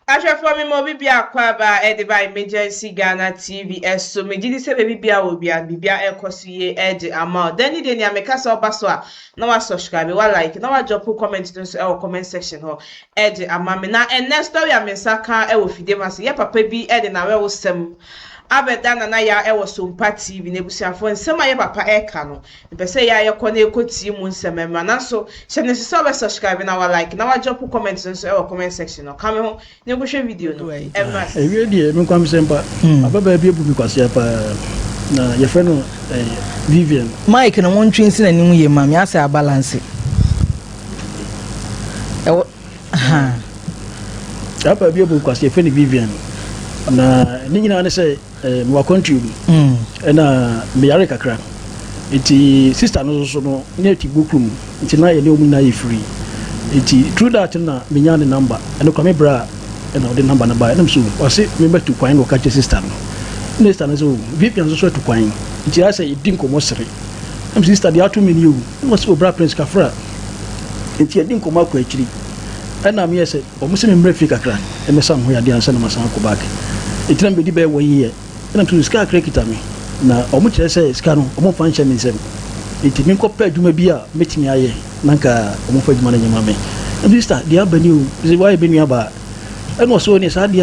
Ahwɛfoɔ, me ma obi bi akɔ aba ɛde ba Emergency Ghana TV ɛso. Megye di sɛ baabi bia wɔ bia, biribia ɛkɔ so yie ɛde ama wo. Dɛn ne deɛ nea meka sɛ ɔba so a, na wasubscribe, wa like, na wadrop comment no nso ɛwɔ comment section hɔ ɛde ama me. Na ɛnɛ story a me nsa ka ɛwɔ fidie mu ase, yɛ papa bi ɛde n'awerɛwosɛm abɛda Nana Ya ɛwɔ Sompa TV. Na ebusuafoɔ, nsɛm a yɛ papa ɛka no, mpɛ sɛ yɛ a yɛkɔ na ɛkɔ tie mu nsɛm ɛmra. Nanso hyɛ ne nso sɛ ɔbɛ subscribe na wa like na wadrop comment no nso ɛwɔ comment section no. Ka me ho na nkɔhwɛ video no ɛmra. Ewie deɛ, me nkwa mesɛ mpa ababaa bi abu me kwasea paa na yɛfrɛ no Vivian. Mike no, montwe nsi n'anim yie ma me asɛ abalance ɛwɔ ha. Ababaa bi abu me kwasea, yɛfrɛ no Vivian, na ne nyinaa ne sɛ mewɔ akwantuo mu ɛna meyare kakra, nti sister no nso so no ne ati bɔ kurom, nti na yɛne wɔn nyinaa yɛ free. Nti through that na menya ne number. Ɛno kwa me bra ɛna ɔde number no baa, ɛnam so ɔse mebɛtu kwan na ɔka kyerɛ sister no, ne sister no sɛ o, Vivian nso so atu kwan. Nti ayɛ sɛ yɛdi nkɔmmɔ sere, ɛm sister deɛ ato me ni o, ɛna ɔse obra Prince Kafra. Nti yɛdi nkɔmmɔ akɔ akyiri, ɛna meyɛ sɛ ɔmo sɛ memmerɛ fie kakra ɛmɛsa me ho yadeɛ ansa na masan akɔ back. Nti na mebɛdi bɛyɛ wɔ yiyɛ, ɛna nso sika kakra kita me, na ɔmo kyerɛ sɛ sika no ɔmo mfa nhyɛ me nsam, nti menkɔpɛ adwuma bi a mɛtumi ayɛ na nka ɔmo fa adwuma no nyɛ ma me. Ɛna sister deɛ aba ni o, sɛ wayɛ bɛ nua baa, ɛna ɔsɛ ɔne saa deɛ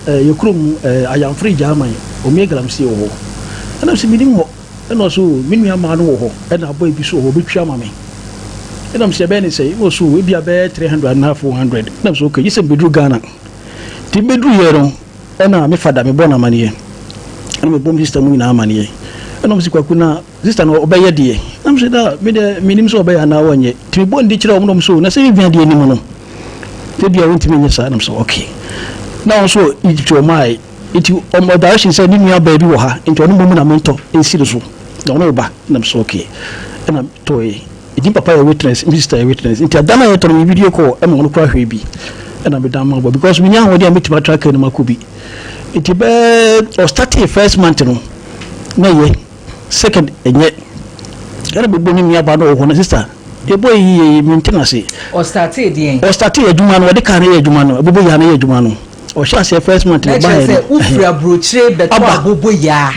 a yɛ kurom Ayamforo gya aman ɔmo yɛ galamsey wɔ hɔ. Ɛna sɛ menim hɔ, ɛna ɔsɛ o, me nua maa no wɔ hɔ, ɛna abɔ ebi so wɔ hɔ, ɔbɛtwa ama me. Ɛna sɛ ɛbɛyɛ ne sɛ, ɛna ɔsɛ o, ebi abɛyɛ 300 anaa 400. Ɛna sɛ okay, gye sɛ mbɛduru Ghana. Nti mbɛduru yɛ no, ɛna me fada mebɔ no amaneɛ, ɛna mebɔ me sister mu nyinaa amaneɛ, ɛna ɔmo sɛ Kwaku na sister no ɔbɛyɛ deɛ. Na mo sɛ da me deɛ menim sɛ ɔbɛyɛ anaa wɔnyɛ. Nti mebɔ ndi kyerɛ ɔmo na ɔmo sɛ o, na sɛ Vivian deɛ anim no sɛ bia wontumi nyɛ saa. Na mo sɛ okay. Na ɔmo nso Egypt ɔmo ayɛ, nti ɔmo direction sɛ ne nua baa bi wɔ ha, nti ɔno mmom na mentɔ nsi no so na ɔno ba. Na mo sɛ okay, ɛna tɔɛ. Nti papa yɛ witness, me sister yɛ witness. Nti ada no a yɛtɔ no, me video call ɛma ɔno koraa hwɛ bi, ɛna meda ma bɔ because menya ahoɔden a mɛtumi atra kaa no mu akɔ bi. Nti bɛɛ ɔstartee first month no na ɛyɛ, second ɛnyɛ, ɛna bɛbɔ ne nua baa no wɔ hɔ no, sister yɛbɔ yi yie mente no ase. Ɔstartee deɛn? Ɔstartee adwuma no, ɔde kaa no yɛ adwuma no, ɛbobɔ yaa no yɛ adwuma no. Ɔhyɛ aseɛ first month na no kyerɛ baeɛ sɛ no wofiri aburokyire bɛtɔ Aba. Abobo yaa.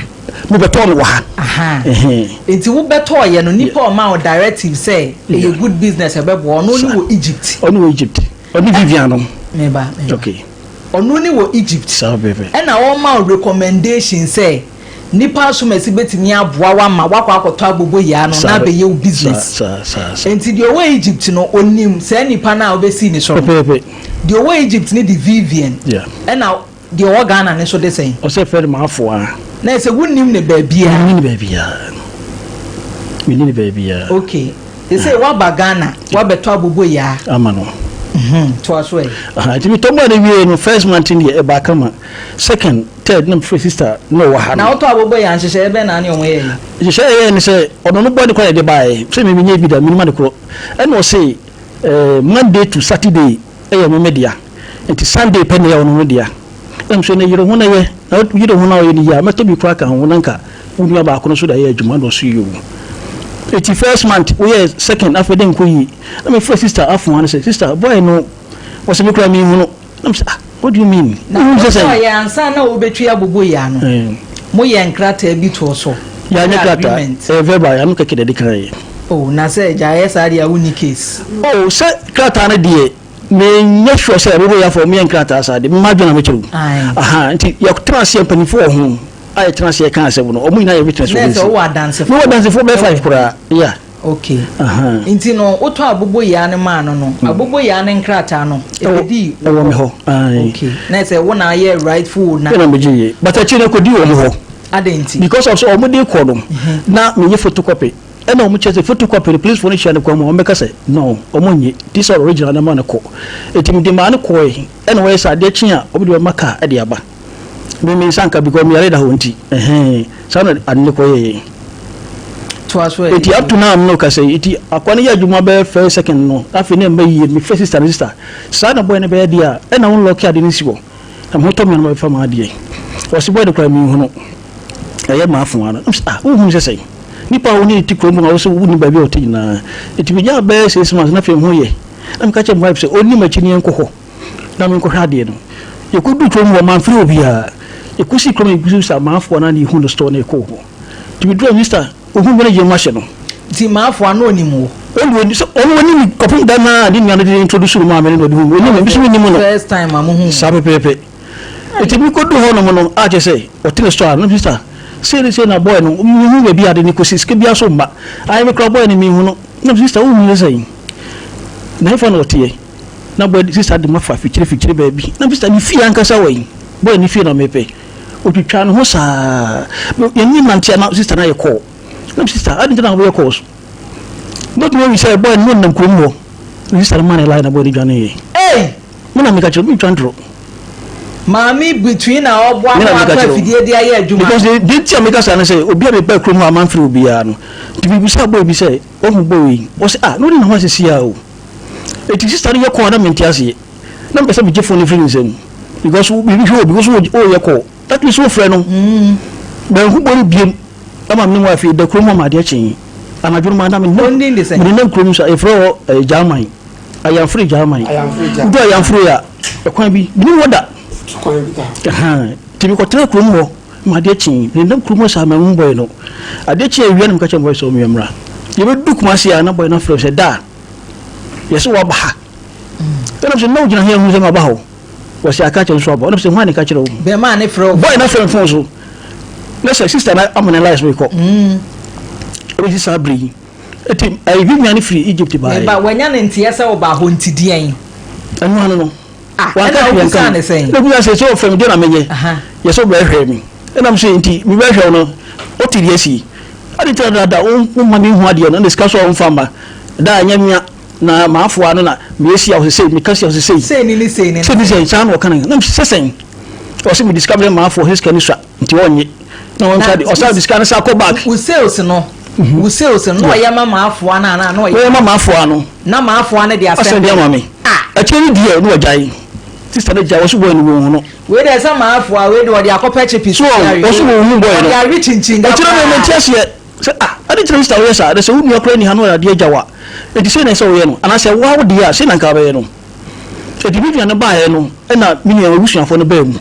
Mebɛtɔɔ no wɔ ha. Aha. Ɛhɛn. Nti wobɛtɔɔyɛ no, nipa a ɔma wo directive sɛ ɛyɛ good business, ɛbɛboa ɔno ne wɔ Egypt? Ɔne wɔ Egypt, ɔne Vivian no. Meba, meba. Okay. Ɔno ne wɔ Egypt. Saa bɛbɛ. Ɛna ɔma wo recommendation sɛ nipa asomasi bɛtumi aboa wo ama wakɔ akɔtɔ abobo yaa no na abɛyɛ wo business. Saa saa saa. Nti deɛ ɔwɔ Egypt no, onim saa nipa no a wobɛsii ne so no? Pɛpɛɛpɛ. Deɛ ɔwɔ Egypt ne de Vivian. Ɛna deɛ ɔwɔ Ghana ne so de sɛn? Ɔsɛ fɛ no maafoa. Na ɛsɛ wonim ne baabiara? Menni ne baabiara, menni ne baabiara. Okay, te sɛ woaba Ghana, woabɛtɔ abobo yaa ama no. Toa so ɛ. Aha, nti metɔ maa no wie no, first month deɛ ɛbaa kama, second, third, na mefrɛ sister na ɔwɔ ha no. Na wotɔ abobo yaa, nhyehyɛeɛ bɛn na ne ɔmo yɛɛ? Nhyehyɛeɛ yɛyɛ ne sɛ ɔno no bɔ ne kwan yɛde baeɛ sɛ me menyɛ bi da, menim ade korɔ. Ɛna ɔse Monday to Saturday ɛyɛ me me dea, nti Sunday pɛ na ɛyɛ ɔno no dea. Ɛna mesɛ na yere ho na yɛ, na yere ho na ɔyɛ no yie a, mɛtɔ bi koraa ka ho na nka wo nua baako no nso de ayɛ adwuma. Na ɔso yie o. Nti first month woyɛ, second, afei de nkɔ yie. Na mefrɛ sister afoa no sɛ sister, boy no wɔsɛ me koraa menhu no. Na mesɛ ah, what do you mean? Na Wohu sɛ sɛn? wotɔɔyɛ ansa na wobɛtwi abobo yaa no, moyɛ nkrataa bi toɔ so? Yɛanyɛ Moyɛ krataa. agreement? Ɛyɛ verbal, yɛano kɛkɛ na ɛde kaeɛ. Oh, na sɛ gya ayɛ saa deɛ a, wonni case. Oh, sɛ krataa no deɛ, menyɛ sure sɛ ɛbɛbɔ yɛafɔ meyɛ nkrataa saa de mma adwene na mekyerɛ wo. Aye. Aha, nti yɛtena aseɛ, mpanimfoɔ wɔ ho a yɛtena aseɛ ka asɛm no, ɔmo nyinaa yɛ witness Na wɔ sɛ ho. wowɔ adansefoɔ? Mewɔ adansefoɔ bɛyɛ five koraa, yeah. Okay. Aha. Nti no wotɔ abobo yaa no maa no no, abobo yaa no nkrataa no ɛbɛdii ɛwɔ me hɔ. Aye. Okay, na sɛ wo na ayɛ rightful na ɛna megye yie, but akyire no kɔdii wɔn hɔ. Adɛn nti? Because of sɛ ɔmo de kɔ no na meyɛ photocopy, ɛna ɔmo kyerɛ sɛ photocopy no, policefoɔ no hyia no kwan mu a, ɔmo bɛka sɛ no, ɔmo nye ti sɛ original na ma no kɔ. Eti mede maa no kɔɛ, ɛna wɔyɛ sɛ adeɛ kye a, ɔmo de bɛma car ɛde aba. Me nsa nka because meyare da hɔ, nti ɛhɛn saa na ade no kɔyɛɛ. Toa so ɛ. Eti up to now no kasa yi, eti akwa no yɛ adwuma bɛyɛ first, second no, afei na ɛmma yie. Mefrɛ sister no, sister, saa na boy no bɛyɛ deɛ a, ɛna wo lock ade no si hɔ na me ho tɔ me a na mabɛfa m'adeɛ. Ɔse boy no koraa menhu no, ɛyɛ m'afoa no. Ah, wohunu sɛ sɛn nipa a wo ne ne te kurom a wo sɛ wonni baabi a ɔte nyinaa. Eti megyaa bɛyɛ 6 months na afei me ho yɛ, na meka kyerɛ me wife sɛ ɔnni m'akyi ne yɛnkɔ hɔ na menkɔhwɛ adeɛ no. Yɛkɔduu kurom hɔ, mamfrɛ obiara. Yɛkɔsii kurom no, yɛbisabisaa Maafoa no a na yɛhu no store no, yɛkɔɔ hɔ. Nti meduruu hɔ, Mister, ɔhuu me no yam ahyɛ no. Nti Maafoa no ɔnim wo? Ɔno deɛ, sɛ ɔno ɔnim me kɔpem da no a ne nua no de introduce no maa me no na ɔde huu me. Ɔnim me, me nso mennim no. First time a mohuu no? Saa pɛpɛɛpɛ. Nti mekɔduu hɔnom no, a kyerɛ sɛ ɔte ne store a, na Mister, sei ne sei na boy no, menhu baabi a ade no kɔsi, sika biara nso mma. Ae, me koraa boy no menhu no. Na Sister, wohu no sɛ sɛn? Na hefa na ɔteɛ? Na boy sister de mafa fikyire fikyire baabi. Na sister ne fie ankasa wɔ yi. Boy ne fie na mepɛ. Otwitwaa ne ho saa. Yɛne nante a na sister no ayɛ kɔɔ. Na sister, adi nti na woyɛ kɔɔ so? Bɛtumi awi sɛ boy no nam kurom hɔ. Na sister no maa ne line na boy no dwaneeɛ. Ei! Me na meka kyerɛ, mentwa ntorɔ. Maame between na ɔboa ma watɔ afidie de ayɛ adwuma. Because deɛ nti a meka saa ne sɛ obi a meba kurom hɔ a mamfrɛ obiara no. Nti mebisaa boy bi sɛ, wahu boy yi? Ɔse ah, na ɔne ne ho asisi a o. Eti sister no yɛ call a na mente aseɛ. Na mepɛ sɛ megye phone no firi ne nsam. Because biribi hwɛ o, because woyɛ call. That means wofrɛ no. Manhu boy no biom. Ɛma me ne wife yɛda kurom hɔ ma adeɛ kyee. Anadwo no maa na menenam kurom sa yɛfrɛ hɔ eh, German. Ayamfre German. Wodu Ayamfre a, ɛkwan bi, menim hɔ da. Nti mekɔtena kurom hɔ ma adeɛ kyee. Menenam kurom hɔ saa manhu boy no. Adeɛ kyee awia na meka kyerɛ boy sɛ ɔmmra mmra. Yɛbɛdu Kumasi a na boy no afrɛ me sɛ da yɛsɛ waba ha. Ɛna sɛ na wogyina he ahu sɛ maba ha o. Wɔsɛ aka kyerɛ nso aba. Ɛna sɛ hwan ne ka kyerɛ wo? Bɛrima ne frɛ wo. Boy na frɛ me phone so. Na sɛ sister na ama ne lies mekɔ. Ɛbɛsi saa bere yi. Eti ayi bi nua ne firi Egypt baeɛ. Meba wanya ne nteɛ sɛ ɔba hɔ nti deɛn? Ɛno ano no. Ah, ɛna wobisaa ne sɛn? Na obisa sɛ sɛ ɔfrɛ me deɛ na menyɛ. Yɛ sɛ wobɛhwɛ me. Ɛna me sɛ nti mebɛhwɛ wo no wote deɛ asi. Ade nti na dada womma menhu adeɛ no ɛna sika so a womfa mma. Da ɛnyɛ mea na m'afoa no na meyɛ si a ɔsɛ sei meka si a ɔsɛ sei. Sei ne ne sei ne ne sei. Saa na ɔka no. Na mesɛ sɛn? Ɔsɛ mede sika brɛ m'afoa ɔsɛ sika no sua nti ɔnnye. Na ɔnsa de ɔsa de sika no sa kɔ back. Wo sales no wo sales no na ɔyɛ ma m'afoa no anaa na ɔyɛ. Ɔyɛ ma m'afoa no. Na m'afoa no de asɛn de ama me. Ah. Akyire no deɛ na wagyae. Sister no gyae ɔso boy no wɔn hu no. Wei deɛ sɛ m'afoa wei deɛ ɔde akɔpɛ chips. So ɔso wɔn hu boy no. Ɔde awe kyinkyin da paa. Akyire no mente aseɛ sɛ ah adi nti na sister woyɛ saa na sɛ wo nua koraa ni ha na ɔyɛ adeɛ agya wo a enti sei na ɛsɛ woyɛ no anaasɛ woa wo deɛ a sei na nka wobɛyɛ no. Enti me nua no baeɛ no ɛna me nua abusuafoɔ no baa mu.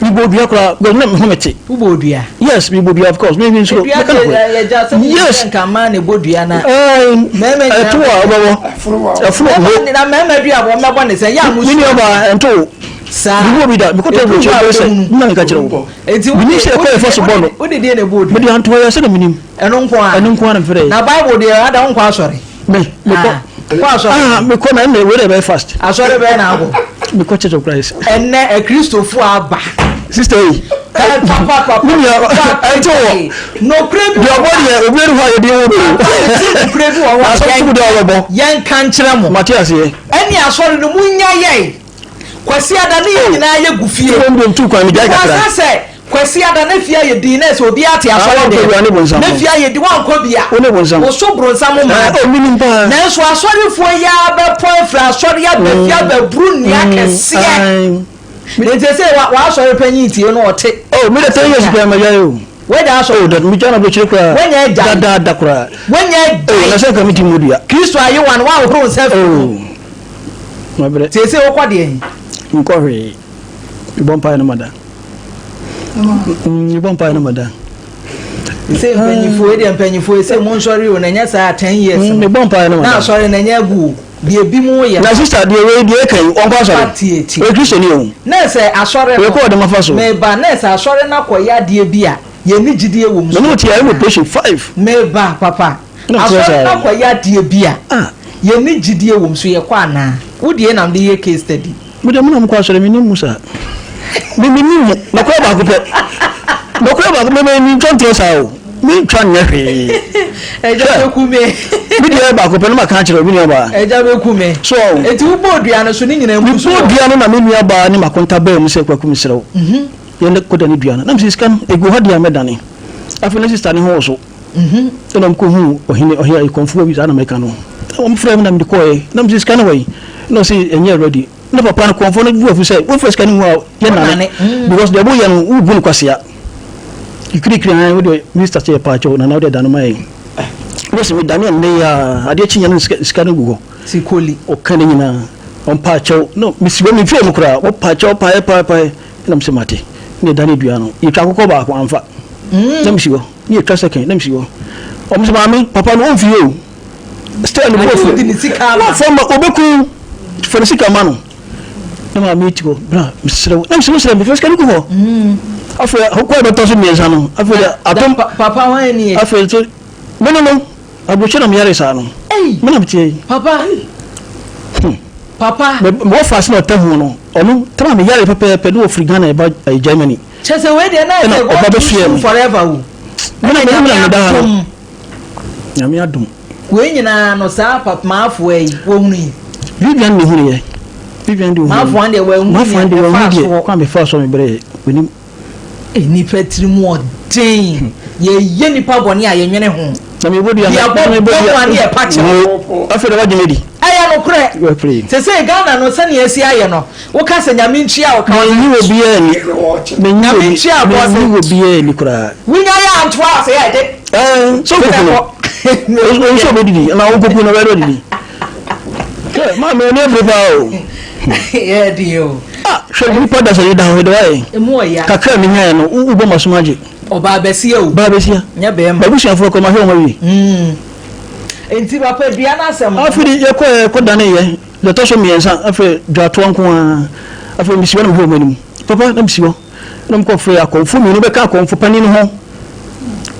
Mebɔɔ dua koraa because na me ho mete. Wobɔɔ dua? Yes, mebɔɔ dua of course. Me me nsuro. Dua Meka nokorɛ. deɛ yɛgya sɛ Yes. nka mmaa na ɛbɔ dua na Ɛɛ mmarima nyinaa ɛto a wobɛbɔ. Ɛforo wo. Mmarima na mmarima dua bɔ mmɛbɔ ne sɛ yɛ a mo Me nua baa ɛnto wo. Saa. Mebɔɔ bi da. Mekɔtɔ Ɛduru aburokyire hɔ a bɛyɛ sɛ wobɛhunu. me na meka kyerɛ wo. Enti Menim sɛ ɛkɔ yɛfa so bɔ no. wode deɛ na ɛbɔɔ dua? Mede antoa yɛ sɛ na menim. Ɛno nko ara. Ɛno nko ara na mefrɛɛ. Na Bible deɛ ada wonkɔ asɔre. Me mekɔ. Ah, kɔ asɔre. Ah, mekɔ na ɛnna wei na ɛbɛyɛ fast. Asɔre bɛyɛ na akɔ. Mekɔ Church of Christ. Ɛnɛ Akristofo aba. Sister yi. Papa Me nua ɛnti wɔ. Nokorɛ bi Deɛ ɔbɔ deɛ obi ɛni hɔ a yɛde wo do. Nokorɛ bi wɔ hɔ a Asɔre so deɛ ɔbɛbɔ. yɛn ka nkyerɛ mo. Mate aseɛ. Ɛne asɔre no mu nya yɛn. Kwasiada ne yɛn nyinaa yɛ gu fie. Wɔn deɛ ntu kwan megyae kakra. Because sɛ Kwasiada ne fie ayɛ din na sɛ obiara te asɔre dɛm ne fie ayɛ din wankɔ bi a woso bronsam ma nanso asɔrefoɔ yi ara bɛpɔ afiri asɔre aba fie abɛburu nnua kɛseɛ nti sɛ w'asɔre panyin tie no ɔte. Oh, mi de 10 years koraa magyae o. Wagya asɔre. Oh, da megya no aburokyire koraa. Wanya agyae. Dadaada koraa. Wanya agyae. Oh, na sɛ nka medi mu dua. Kristo ayewa no woahohoro nsa afiri ho. Oh, mabrɛ. Seesei wokɔ deɛ he? Nkɔ hwee. Mebɔ mpaeɛ no mada. Mebɔ mpaeɛ no mada. Sɛ mpanyinfoɔ deɛ mpanyinfoɔ sɛ mo nsɔre o na nyɛ saa 10 years no. Mebɔ mpaeɛ no mada. Na asɔre na nyɛ agu o. Deɛ ebi mo yɛ. Na sister deɛ wei deɛ ɛka yi ɔnkɔ asɔre. Tie tie. Ɔyɛ Kristoni o. Na sɛ asɔre no. Wei kɔ ɔde ma fa so. Meba na sɛ asɔre no akɔyɛ adeɛ bi a yɛn ni gyidie wɔ mu so. Mene wo te ayɛ mu operation 5. Meba papa. Asɔre no akɔyɛ adeɛ bi a yɛn ni gyidie wɔ mu so yɛkɔ anaa? Wo deɛ na mede yɛ case study. Me deɛ mo na mo kɔ asɔre me nim mo saa. Me me nim mo. Nɔkorɛ baako pɛ. Nɔkorɛ baako me me me ntwa ntorɔ saa o. Me ntwa nyɛ hwee. Ɛgya bɛ ku me. Me deɛ baako pɛ no ma ka akyerɛ me nua baa. Ɛgya bɛ ku me. So ɔn. Eti wo bɔ dua no so ne nyinaa mu so. Me bɔ dua no na me nua baa ne makonta baa mu sɛ Kwaku me serɛ wo. Yɛn kɔ dane dua no. Na me sɛ sika no egu hɔ deɛ a mɛ dane. Afei na sister ne ho wɔ so. Ɛna ɔmo kɔ huu ɔhene ɔhene kɔmfoɔ bi saa na mɛka no. Ɔmo frɛ me na mede kɔɔɛ. Na me sɛ sika no wɔ yi. Na ɔse ɛnyɛ ready. Na papa no kɔmfoɔ no bu afu sɛ womfa sika no ngu a yɛnnane because deɛ woyɛ no wobu no kwasea. Kikirikiri an wode minister sɛ yɛpaakyɛw nana wode dane ma yɛn. Wose medane ɛnnɛ yi a adeɛ kye yɛ no sika no gu hɔ. Sikoli. Ɔka ne nyinaa. Ɔmpa kyɛw no mesi hɔ memfie mu koraa wɔpa kyɛw paeɛ paeɛ paeɛ na mesɛ mate ne ɛda ne dua no yɛtwa akokɔ baako amfa na mesi hɔ ne yɛtwa second na mesi hɔ ɔmo sɛ maame papa no ɔmfie o still ne bɔfo wɔfɔ ma ɔbɛku fa ne sika ma no na maame ti hɔ bra mesrɛ wo na mesrɛ mesrɛ mefa sika no gu hɔ afei akokɔ a ɛbɛtɔ so mmiɛnsa no afei de atom papa hwan nie afei nso me no no aburokyɛ na meyare saa no me na meteɛ yi papa papa mewɔ faase na ɔtɛ ho no ɔno tama meyare pɛpɛɛpɛ ne wɔfiri Ghana ɛba Germany kyɛ sɛ wei deɛ na ɛsɛ ɔba bɛsoɛ me forever o me na me na meda ha no Nyame adom. Wei nyinaa no saa pap Maafoa yi wɔhunu yi. Vivian na ehunu yɛ. Vivian de ohunu. Maafoa deɛ wɔahunu Maafoa deɛ wɔahunu deɛ kwan bɛfa so mebrɛ yɛ onim. Nnipa tiri mu ɔden. Yɛyɛ nipa bɔne a yɛnwene ho. Na mebɔ dua na mebɔ dua. Yɛabɔ ne yɛpa kyɛw. Afei na wagye me di. Ɛyɛ nokorɛ. Sesei Ghana no sɛnea asi ayɛ no woka sɛ Nyame ntua wo ka. Menyi obiara ani. Nyame ntua wo ka. Menyi obiara ani koraa. Wonya yɛ antoa ase yɛ de. Ɛɛ sɛ okuku no oyi sɛ obedidi na okuku no ɔbɛdɔ didi hwɛ maame ɛni ebere paa o. Yɛ di o. Ah hwɛ nipa da sɛ yɛ da hɔ yɛ de Emu ɔya. Kakra mi nya yɛ no wo bɔ ma soma agye. Ɔbaa bɛsia o. Baa bɛsia. Nyɛ bɛrima. Babusuafoɔ kɔ ma hwɛ wɔn awie. Nti papa dua n'asɛm. Afei de yɛkɔ yɛ kɔ dane yɛ deɛ ɛtɔ so mmiɛnsa afei dwatoa nko ara afei mesi hɔ na mehwɛ wɔn anim papa na mesi hɔ. Ɛna wɔkɔfrɛɛ akɔmfo mmienu bɛka akɔmfo panin no ho.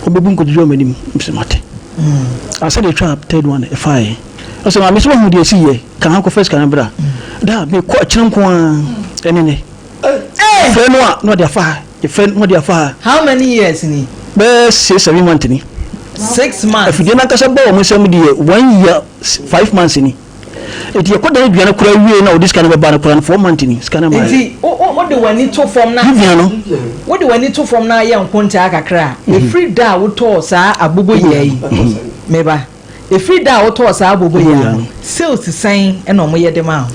Wɔbɛbu nkotodwe wɔ m'anim. Mesɛ mate. Ansa na ɛtwa third one ɛfaeɛ. Ɔsɛ maame sɛ wahu deɛ ɛsi yɛ ka ha kɔfa sika no bra. Da mekɔ akyerɛ nko ara ɛne ne. Frɛ no a na ɔde afa ha. Yɛfrɛ no na ɔde afa ha. How many years ni? Bɛyɛ 6, 7 months ni. 6 months. Afidie no ankasa bɔ wɔn nsam deɛ 1 year 5 months ni. Eti yɛkɔ dan aduane koraa wie na ɔde sika no bɛba no koraa no 4 months ni sika no ma. Nti wode w'ani to fam na. Vivian no. Wode w'ani to fam na ayɛ nkontaa kakra a efiri da a wotɔɔ saa aboboyaa yi meba efiri da a wotɔɔ saa aboboyaa no sales sɛn ɛna ɔmo yɛ de ma wo.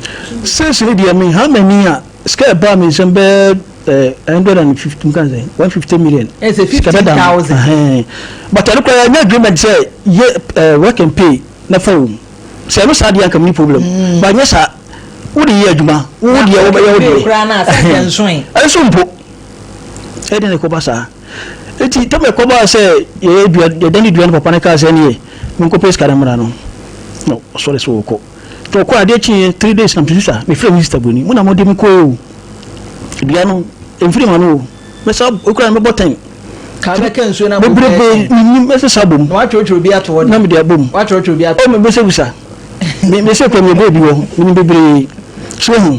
Sales ni deɛ mi ha m'ani a sika ɛbaa mi nsɛm bɛɛ 150 nkan sɛ 150 million. Ɛsɛ 15,000. But ɛno koraa yɛ agreement sɛ yɛ work and pay na fa wɔm sɛ ɛno saa deɛ anka mi ni problem mm. But nyɛ saa wode yɛ adwuma wo deɛ wobɛyɛ wo deɛ ɛnso mpo ɛde ne kɔba saa eti tɛmɛ kɔba sɛ yɛyɛ dua yɛda ne dua no papa ne kaa sɛ neɛ menkɔpɛ sika no mmra no na ɔsɔre sɛ wɔkɔ nti ɔkɔ adeɛ kyeeɛ 3 days na mesisa mefrɛ me sister buroni mo na mode me kɔɛ o dua no ɛmfiri ma no o mɛsa okura no mɛbɔ 10 Ka bɛka nsuo na bebrebe menim mɛsesa bom na watwerɛtwerɛ bi ato hɔ na mede abom watwerɛtwerɛ bi ato ɔ mebɛsɛbusa mesɛ kura mebɔ bi wɔ menim bebree so hu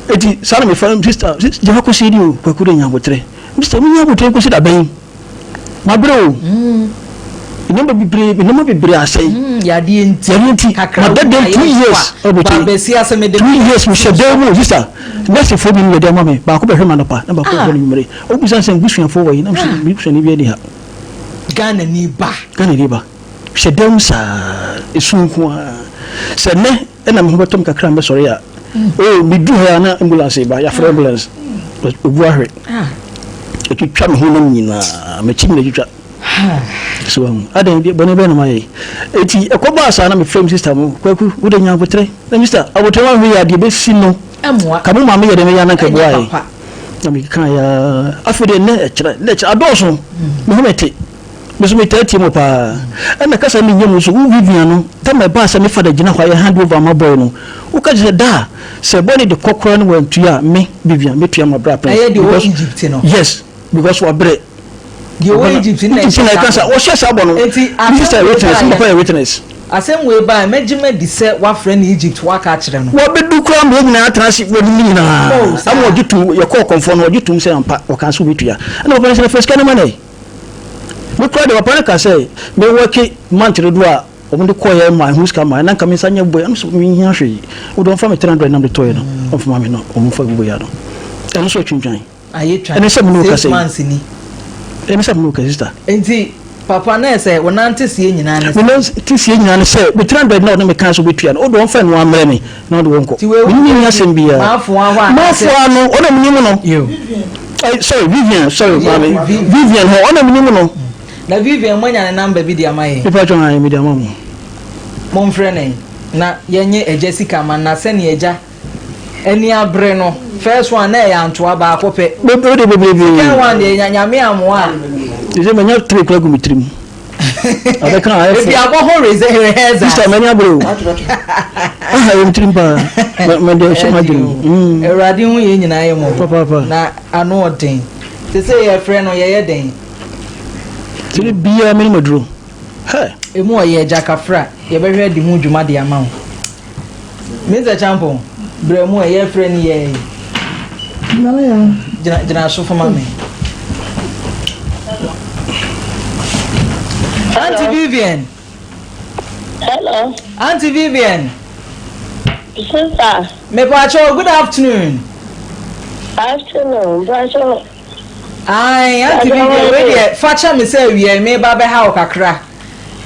eti saa na mefa sister gyafa kɔsi di o kwaku de nya abotrɛ sister menya abotrɛ kɔsi da bɛn mabrɛ o nneɛma bebree nneɛma bebree asɛe yadeɛ nti yadeɛ nti mada dɛm 2 years ɔbɛtɛ 2 years mehyɛ dɛm mu sister nɛɛsefoɔ bi no yɛde ama me baako bɛhwɛ ma nɔpa na baako bɛhwɛ no nwummere obisa sɛ mbusuafoɔ wɔ yi na mesɛ mebusuani bi ani ha. Ghana ni ba. Ghana ni ba hyɛ dɛm saa esu nko ara sɛ nnɛ ɛna me ho bɛtɔ me kakra mbɛsɔre a oh medu ha na ambulance ba yɛafrɛ ambulance obu ahwɛ ɛtwitwa me ho nam nyinaa m'akyi nyina twitwa so ahu adan deɛ bɔne bɛn na mayɛ eti ɛkɔbaa saa na mefrɛ me sister mo kwaku wode nya abotrɛ na sister abotrɛ wahwɛ yɛ adeɛ bɛsi no ka mo maame yɛ dɛ mɛyɛ ananka boaeɛ na mekeka yɛ afei deɛ nnɛ ɛkyerɛ nnɛ ɛkyerɛ adɔɔso me ho mɛte me so metaa tie mu paa ɛna kasa menyɛ mu so wo Vivian no tam ɛbaa sɛ me fada gyina hɔ a yɛ hand over ma boy no woka kyerɛ sɛ daa sɛ boy no de kɔ koraa no wantua a me Vivian mɛtua ma bra prince. Ɛyɛ deɛ ɔwɔ Egypt no. Yes, because wabrɛ. Deɛ ɔwɔ Egypt no na ɛhyɛ saa bɔ. Wɔhyɛ saa bɔ no. Eti asɛm sister witness, papa yɛ witness. Asɛm wei baa mɛgye madi sɛ wafrɛ no Egypt waka akyerɛ no. Wɔbɛdu koraa ma yɛn nyinaa atena ase wɔ anim nyinaa. Ama ɔgye tom yɛkɔɔ kɔmfoɔ no ɔgye tom sɛ ampa ɔkaa sɛ wobɛtua. Ɛna papa no sɛ na fa sika no ma no ɛ. Me koraa deɛ papa no ka sɛ me wɔke month dodoɔ a wɔn de kɔɛ ma ɛho sika ma na nka me nsa nyɛ bɔyɛ ɛno so menhia hwee. Wode ɔmfa me 300 na mede tɔɛ no ɔmfa ma me no ɔmfa gu bɔyɛ no. Ɛno so atwintwan. Ayɛ twa. Ɛne sɛ me ne wo kasa 6 months ni. Ɛne sɛ me ne wo kasa sister. Nti papa na ɛsɛ wo nante sie nyinaa ne sɛ. Me nante sie nyinaa ne sɛ me 300 na ɔne me kan so bɛtua no wode ɔmfa ɛno amrɛ me na ɔde wɔn kɔ. Me ne ni asɛm biara. Maafoa hɔ a. Maafoa no ɔna me nim no. Sorry Vivian, sorry maame Vivian hɔ ɔna me nim no. Na Vivian mo anya ne number bi de ama yɛn. Nipa twɛn ayɛ mi de ama mo. Momfrɛ no na yɛnyɛ agya sika ma na sɛnea agya. Ani abere no, first one na ɛyɛ antoa baako pɛ. Bebree de bebrebe. Second one deɛ nya nyame amoa a. Te sɛ manya tire kura gu me tirim. Abɛka ayɛ fo. Ebi abɔ ho rehearsal. Sister mani abere o. Aha yɛ me tirim paa. Mɛ de ɛhyɛ m'adwene mu. Mm. Awurade hu yɛn nyinaa yɛ mmɔbɔ. Papaapa. Na ano ɔden. Te sɛ yɛfrɛ no yɛyɛ dɛn? Tiri biara mene maduro. Hɛ. Emu ɔyɛ agyakafra yɛbɛhwɛ adi ho dwuma de ama wo. Mister Champon, brɛ mu ɛ, yɛfrɛ no yɛ yi. Nana ya. Gyina gyina so fama me. Auntie Vivian. Hello. Auntie Vivian. Sister. Mepacho, good afternoon. Afternoon, Bracho. Aye, Auntie Vivian, wei deɛ fakyɛ me sɛ awia yi meba bɛha wo kakra.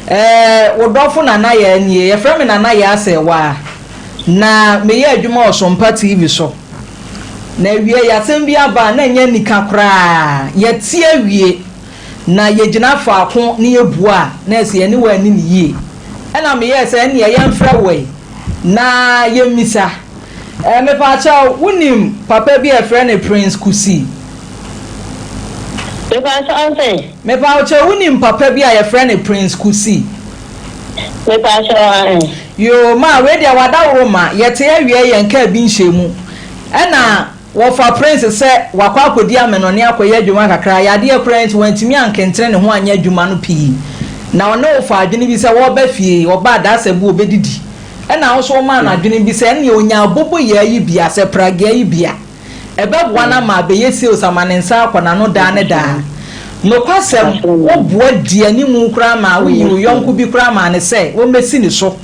Ɛɛ, wo dɔfo Nana Yaa nie. Yɛfrɛ me Nana Yaa Sɛɛwaa, na meyɛ adwuma wɔ Sompa TV so. Na awiei asɛm bi aba a na ɛnyɛ anika koraa. Yɛte awie, na yɛgyina faako na yɛbua a, na ɛsɛ yɛne wo anni no yie. Ɛna meyɛɛ sɛ ɛnneɛ yɛmfrɛ wo ɛ, na yɛmmisa. Ɛɛ, mepaakyɛw, wonim papa bi a yɛfrɛ no Prince Kusi? Mepaakyɛw ɔse? Mepaakyɛw, wonim papa bi a yɛfrɛ no Prince Kusi? Mepaakyɛw ahe? Yoo, maa wei deɛ wadaworo ma yɛte awiɛ yɛn kaa bi nhyɛmu. Ɛna wɔfa Prince sɛ wakɔ akɔdi amenɔne akɔyɛ adwuma kakra, yadeɛ koraa nti wantumi ankentene ne ho anyɛ adwuma no pii. Na ɔne wo faa adwene bi sɛ wɔreba fie, ɔba a dasɛ bu ɔbɛdidi. Ɛna wo nso womaa no adwene bi sɛ ɛnneɛ ɔnya aboboyaa yi bi a, sɛ pragea yi bi a, ɛbɛboa no ama abɛyɛ sales ama ne nsa akɔ n'ano daa ne daa. Nokwasɛm, woboa dii anim koraa maa woyii wo yɔnko bi koraa maa no sɛ ɔmmɛsi ne so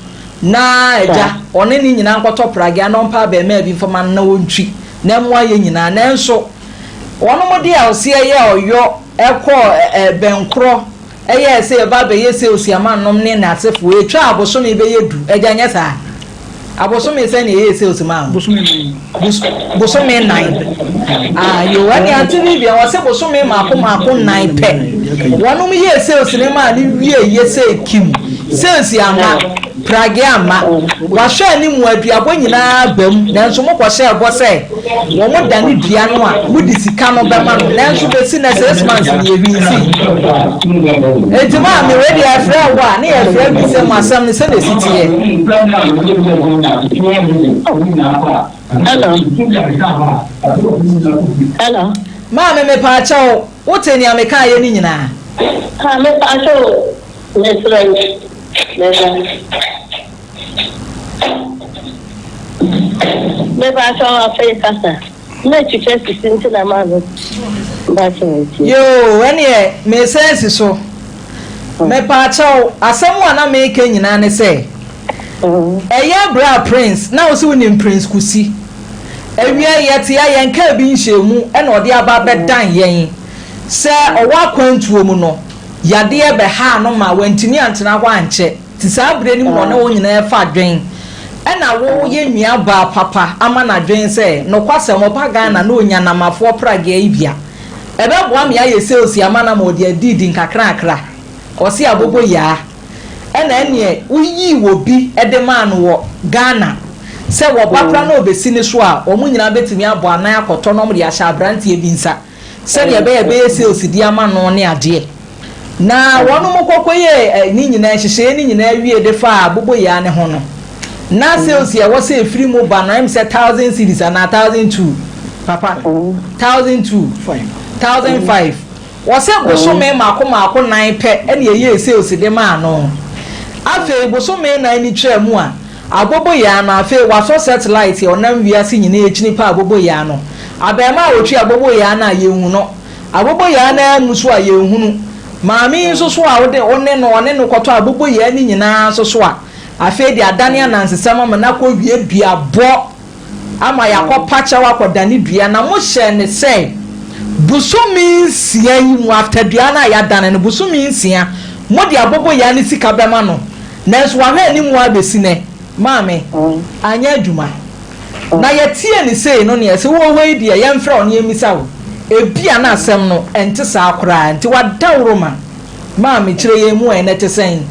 na agya, ɔne ne nyinaa nkɔtɔ pragea na ɔmpa abarimaa bi mfama no na ɔntwi na ɛmmoa yɛn nyinaa. Nanso wɔnom de a ɔseɛ yɛ ɔyɔ kɔɔ bɛnkorɔ Ɛyɛɛ sɛ yɛba abɛyɛ sɛ osiaman nom ne n'asefoɔ. Ɛtwaa abosome bɛyɛ du. Agya, nyɛ saa? Abosome sɛn na yɛyɛɛ sales maa wo? Bosome nnan. Bos, bosome nnan. Ah, yoo, ɛne Auntie Vivian, wɔse bosome mmaako mmaako nnan pɛ. Wɔnom yɛɛ sales no maa no wiee yɛ sɛ kim. Sales amma. Prage amma. Wahwɛ anim aduabɔ nyinaa aba mu, nanso mokɔhyɛɛ bɔ sɛ wɔdane dua no a, mode sika no bɛma no, nanso bɛsi nnɛ six months nie, hwee nsii. Enti maame, wei deɛ yɛfrɛ wo a, ne yɛfrɛ bisa mu asɛm no sɛdeɛ ɛsi teɛ. Hello. Hello. Maame, mepaakyɛw, wotee nea mekaeɛ no nyinaa? Ah, mepaakyɛw, mesrɛ wo. Meba. Mepakyɛw afei kasa. Na twitwa sisi nti na ma me mpakyɛw ntie. Yoo ɛneɛ mesan asi so. Mepakyɛw asɛm a na meka nyinaa ne sɛ ɛyɛ berɛ a Prince na wose wonim Prince Kusi awia yi yɛte a yɛn kaa bi nhyɛmu ɛna ɔde aba abɛdan yɛn sɛ ɔwɔ akwantuo mu no Yadeɛ bɛhaa no ma wantumi antena hɔ ankyɛ, nti saa berɛ no mu na ɔne wo nyinaa refa adwen. Ɛna wo yɛ nua baa papa ama no adwen sɛ, nokwasɛm ɔba Ghana na ɔnya Namafoɔ pragea yi bi a, ɛbɛboa me ayɛ sales ama no ama ɔde adidi nkakrakra. Ɔse abobo yaa. Ɛna ɛneɛ wo yii wɔ bi de maa no wɔ Ghana sɛ wɔba koraa na ɔbɛsi ne so a, wɔn nyinaa bɛtumi abɔ anan akɔtɔ na wɔde ahyɛ abranteɛ bi nsa. sɛdeɛ ɛbɛyɛ ɛbɛyɛ sales de ama no ne adeɛ. Na wɔnom kɔkɔyɛɛ ne nyinaa, nhyehyɛeɛ no nyinaa wie de faa aboboyaa no ho no, na sales a ɛwɔ sɛ ɛfiri mu ba no, ɛm sɛ thousand cedis anaa 1002, papa, 1002, 1005. Wɔsɛ bosome mmaako mmaako nan pɛ ɛna ɛyɛɛ sales de maa no. Afei bosome nan no twaa mu a, Aboboyaa no, afei wasɔ satellite a ɔnam wiase nyinaa akyini pɛ aboboyaa no. Abarimaa a ɔtwi aboboyaa no a, yɛnhu no. Aboboyaa no ara mu nso a, yɛnhunu. Maame yi nso so a wode wo ne no, ɔne no kɔtɔ aboboyaa no nyinaa nso so a, afei deɛ adane anansesɛm ama no akɔwie duabɔ ama yɛakɔpa kyɛw akɔdane dua. Na mohyɛɛ no sɛ bosome nsia yi mu, after dua no a yɛadane no, bosome nsia, mode aboboyaa no sika bɛma no. Nanso wahwɛ anim ara bɛsi nnɛ, maame, anyɛ adwuma. Na yɛteɛ no sei no neɛ, sɛ wowɔ hɔ yi deɛ, yɛmfrɛ wo na yɛmmisa wo. Ebia na asɛm no ɛnte saa koraa, nti wadaworo ma. Maame, kyerɛ yɛn mu ɛ, na ɛte sɛn?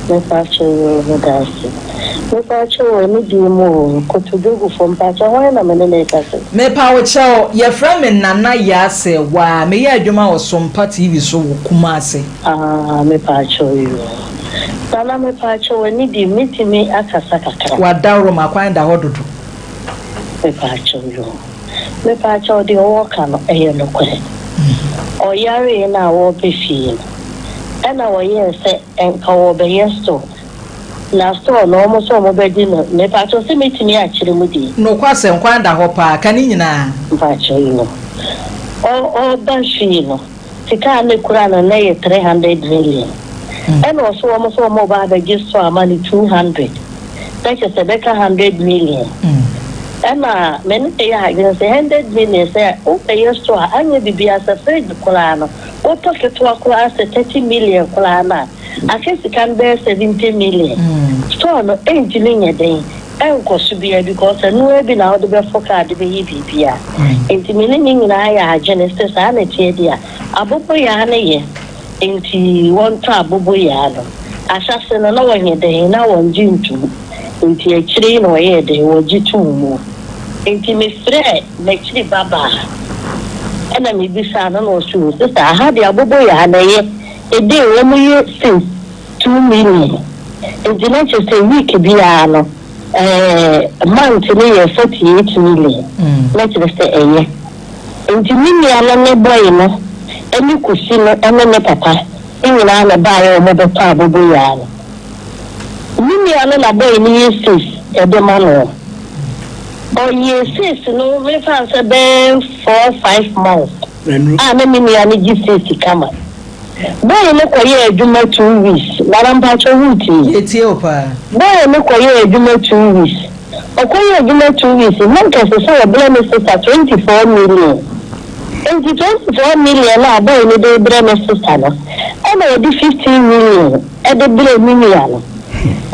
Mepakyɛw yoo medaase. Mepakyɛw o ɛne deɛ mu o kotodwe gu fam mpakyɛw hwan na me ne no rekasa yi. Mepa wo kyɛw, yɛfrɛ me Nana Yaa Serwaa, meyɛ adwuma wɔ Sompa TV so wɔ Kumasi. Ah mepakyɛw yoo. Nana mepakyɛw ɛne deɛ mɛtumi akasa kakra. W'adawroma kwan da hɔ dodo. Mepakyɛw yoo. Mepakyɛw deɛ ɔɔka no ɛyɛ nokorɛ. Ɔyaree no a wɔɔbɛ fie no ɛna wɔyɛɛ sɛ nka wɔɔbɛyɛ store na store no wɔn sɛ wɔn bɛgye no mepakyɛw sɛ mɛtumi akyerɛ mu deɛ. Nokwasɛm, kwan da hɔ paa, ka ne nyinaa. Mpakyɛw yoo. Ɔ ɔɔba fie no. Sika a na ekura no na ɛyɛ 300 million. Ɛna ɔse wɔn sɛ wɔn reba abɛgye store ama no 200, na kyerɛ sɛ ɛbɛka 100 million. Ɛna me ne no yɛɛ adwene sɛ 100 million sɛ wobɛyɛ store a anyɛ biribiara sɛ fridge koraa no wotɔ ketewa koraa sɛ 30 million koraa no a aka sika no bɛyɛ 70 million. Store no ɛntumi nyɛ den ɛnkɔ so biara because ɛno ara bi na wode bɛfɔ kaa de bɛyɛ biribiara. Nti me ne ne nyinaa yɛ adwene sɛ saa na ɛteɛ deɛ a, aboboyaa no yɛ nti wɔntɔ aboboyaa no. Ahyɛase no na wɔnyɛ dɛn, na wɔngye ntom. Nti akyire yi na wɔyɛɛ dɛn, wɔgye too mu. Nti mefrɛɛ m'akyiri ba baa ɛna mebisaa no na ɔse o sista aha deɛ aboboyaa no ɛyɛ, ɛdei wɔn yɛ sei. 2 million nti na kyerɛ sɛ week biara no ɛɛ month no yɛ 48 million na kyerɛ sɛ ɛyɛ nti me nua no ne boy no ɛne Kusi no ɛne ne papa ne nyinaa na ɛbaeɛ a wɔn bɛtɔ aboboyaa no me nua no na boy no yɛ six ɛde ma no ɔyɛ six no mefa no sɛ bɛyɛ 4 5 months a na me nua no gye six kama. Boy no kɔyɛɛ adwuma 2 weeks. Nana mpakyɛ woretie? Yɛtie wo paa. Boy no kɔyɛɛ adwuma 2 weeks. Ɔkɔyɛɛ adwuma 2 weeks na nka ɛsɛ sɛ ɔbrɛ ne sister 24 million. Nti 24 million a boy no de brɛ ne sister no, ɛna ɔde 15 million ɛde brɛ me nua no.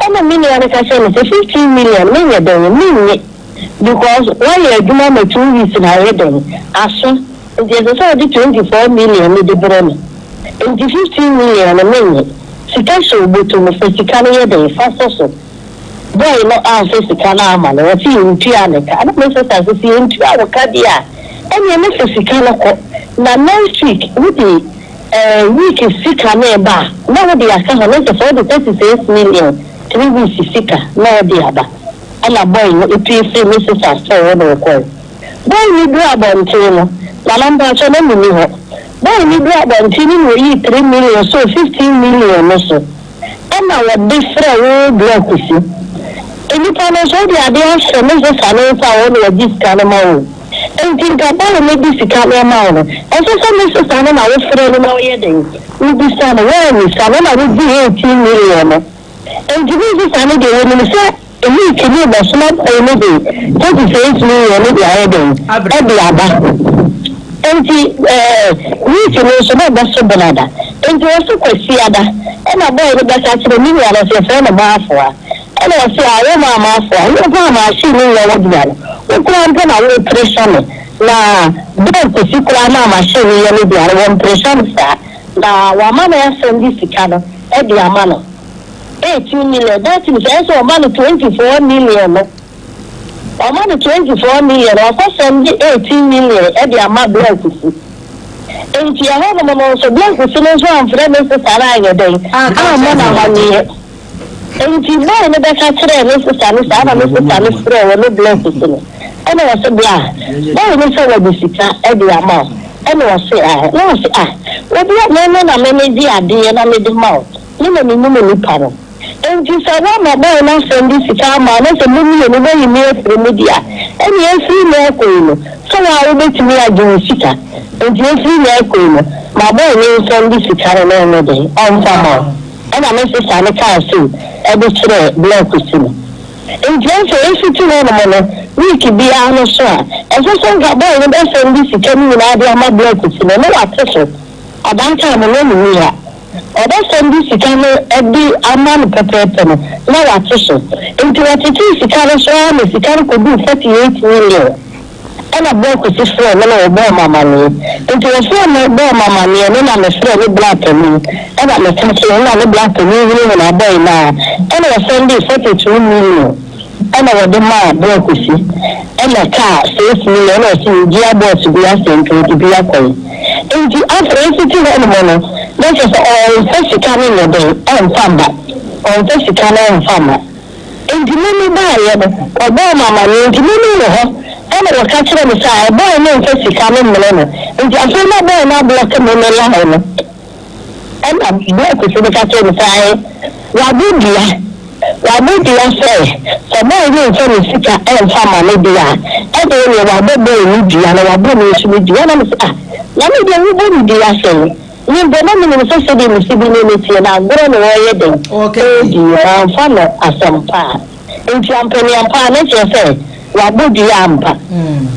Ɛna me nua no ka kyerɛ no sɛ 15 million menyɛ dɛn mennye because woayɛ adwuma ma 2 weeks na ayɛ dɛn aso nti ɛsɛ sɛ ɔde 24 million no de brɛ me, nti 15 million no mennye. Sika hyɛ wo bɔtɔ mu, fa sika no yɛ dɛn fa sɔ so. Boy no amfa sika no ama no, wɔse yɛntua ne ka. Ɛna me sister sɛ sɛ yɛntua wo ka deɛ a, ɛneɛ ne fa sika no kɔ na next week wode week sika no ɛba a na wode aka ho, na kyerɛ sɛ wode 36 million 3 weeks sika na wode aba. Ɛna boy no epue firi me sister store hɔ na ɔkɔe. Boy no duru abɔnten no, Nana mpakyɛ na menni hɔ. Boy no duru abɔnten no na oyii 3 million so 15 million no so ɛna wɔde frɛ wo bra Kusi. Nnipa no nso wode adeɛ ahyɛ me sister no nsa a ɔno na wagye sika no ma wo. Enti nka boy no de sika no ma wo no, ɛsɛ sɛ me sister no na wofrɛ no na woyɛ dɛn wobisa no. Woammisa no na wogye 18 million no. Enti me sister no deɛ wɔnim sɛ week no rebɛsoma boy no de 36 million no de ayɛ dɛn ɛde aba. Enti week no nso na ɛbɛso benada. Enti wɔse Kwasiada ɛna boy no bɛka kyerɛ me nua no sɛ yɛfrɛ no Maafoa. Ɛna ɔse ah wo maa Maafoa wo mpo a machine no nyɛ wo dea no wo koraa mpo na worepresha me na berɛ Kwasi koraa na machine no yɛ ne dea no wɔmpresha no saa na wama no asɛnde sika no de ama no 18 million. That means ɛyɛ sɛ ɔma no 24 million no, ɔma no 24 million, wakɔ sɛnde 18 million de ama Blair Kusi. Nti ɛhɔnom no nso Blair Kusi no nso amfrɛ ne sister no anyɛ dɛn ammɔ no amanneɛ. Nti boy no bɛka kyerɛɛ ne sister no saa na ne sister no frɛɛ wɔ ne Blair Kusi no ɛna ɔse bla boy no sɛ wɔde sika de ama wo. Ɛna ɔse ah, na ɔse ah, obi a me no na me me gye adeɛ na mede ma wo, me na menim nipa no. Enti sɛ woama boy no asɛnde sika ama wo na sɛ mo mmienu moayi me afiri mu deɛ a, ɛneɛ ɛfiri nnɛ rekɔ yi no, sɛ wo ara wobɛtumi agye wo sika. Enti ɛfiri nnɛ rekɔ yi no, ma boy no nsɛnde sika no na ɔnyɛ dɛn, ɔmfa mma wo. Ɛna me sista no kaa sei de kyerɛɛ Blair Kwesi no. Enti afei efiti hɔnom no, week biara no so a, ɛsɛ sɛ nka boy no bɛsɛnde sika no nyinaa de ama Blair Kwesi no, na wate so. At that time no, na minni ha. Ɔbɛsɛnde sika no de ama no pɛpɛɛpɛ no, na wate so. Enti wɔtetee sika no so ara ma sika no koduu 48 million. Ɛna Bra Kwesi frɛɛ me na ɔbɔɔ me amaneɛ. Nti ɔfrɛɛ me bɔɔ me amaneɛ no na me frɛɛ me bra panin ɛna me ka kyerɛɛ no na me bra panin hunahunaa boy no a ɛna ɔsɛndee 42 million ɛna wɔde maa Bra Kwesi ɛna kaa 6 million ɛna ɔse megye abɔs bi asɛ nti ɔde bi akɔe. Nti afei mfiti hɔ nom no na kyerɛ sɛ ɔnfa sika no nyɛ dɛn ɛnfa mma ɔnfa sika no ɛnfa mma. Enti me me baeɛ no, wɔbɔɔ me amaneɛ, enti me me wɔ hɔ, ɛna wɔka kyerɛɛ me sɛ ae, boy no mfa sika no mmrɛ no, enti afei na boy no ablɔke me me line no, ɛna blɔk so no ka kyerɛɛ me sɛ ae, wabɔ dua, wabɔ dua sɛ, sɛ boy no mfa ne sika ɛmfa ma no deɛ a, ɛdeɛ neɛ wabɔ boy no dua na wabɔ me nso me dua, ɛna me sɛ ah, na me deɛ wobɔ me dua sɛn? Me mpo, na minim sɛ sɛdeɛ mesi bi ne no teɛ no, agorɔ na ɔreyɛ dɛn? Ɔredi. Wamfa no asɛm pa a. Enti ampaneampa ara, na kyerɛ sɛ wabɔ dua ampa.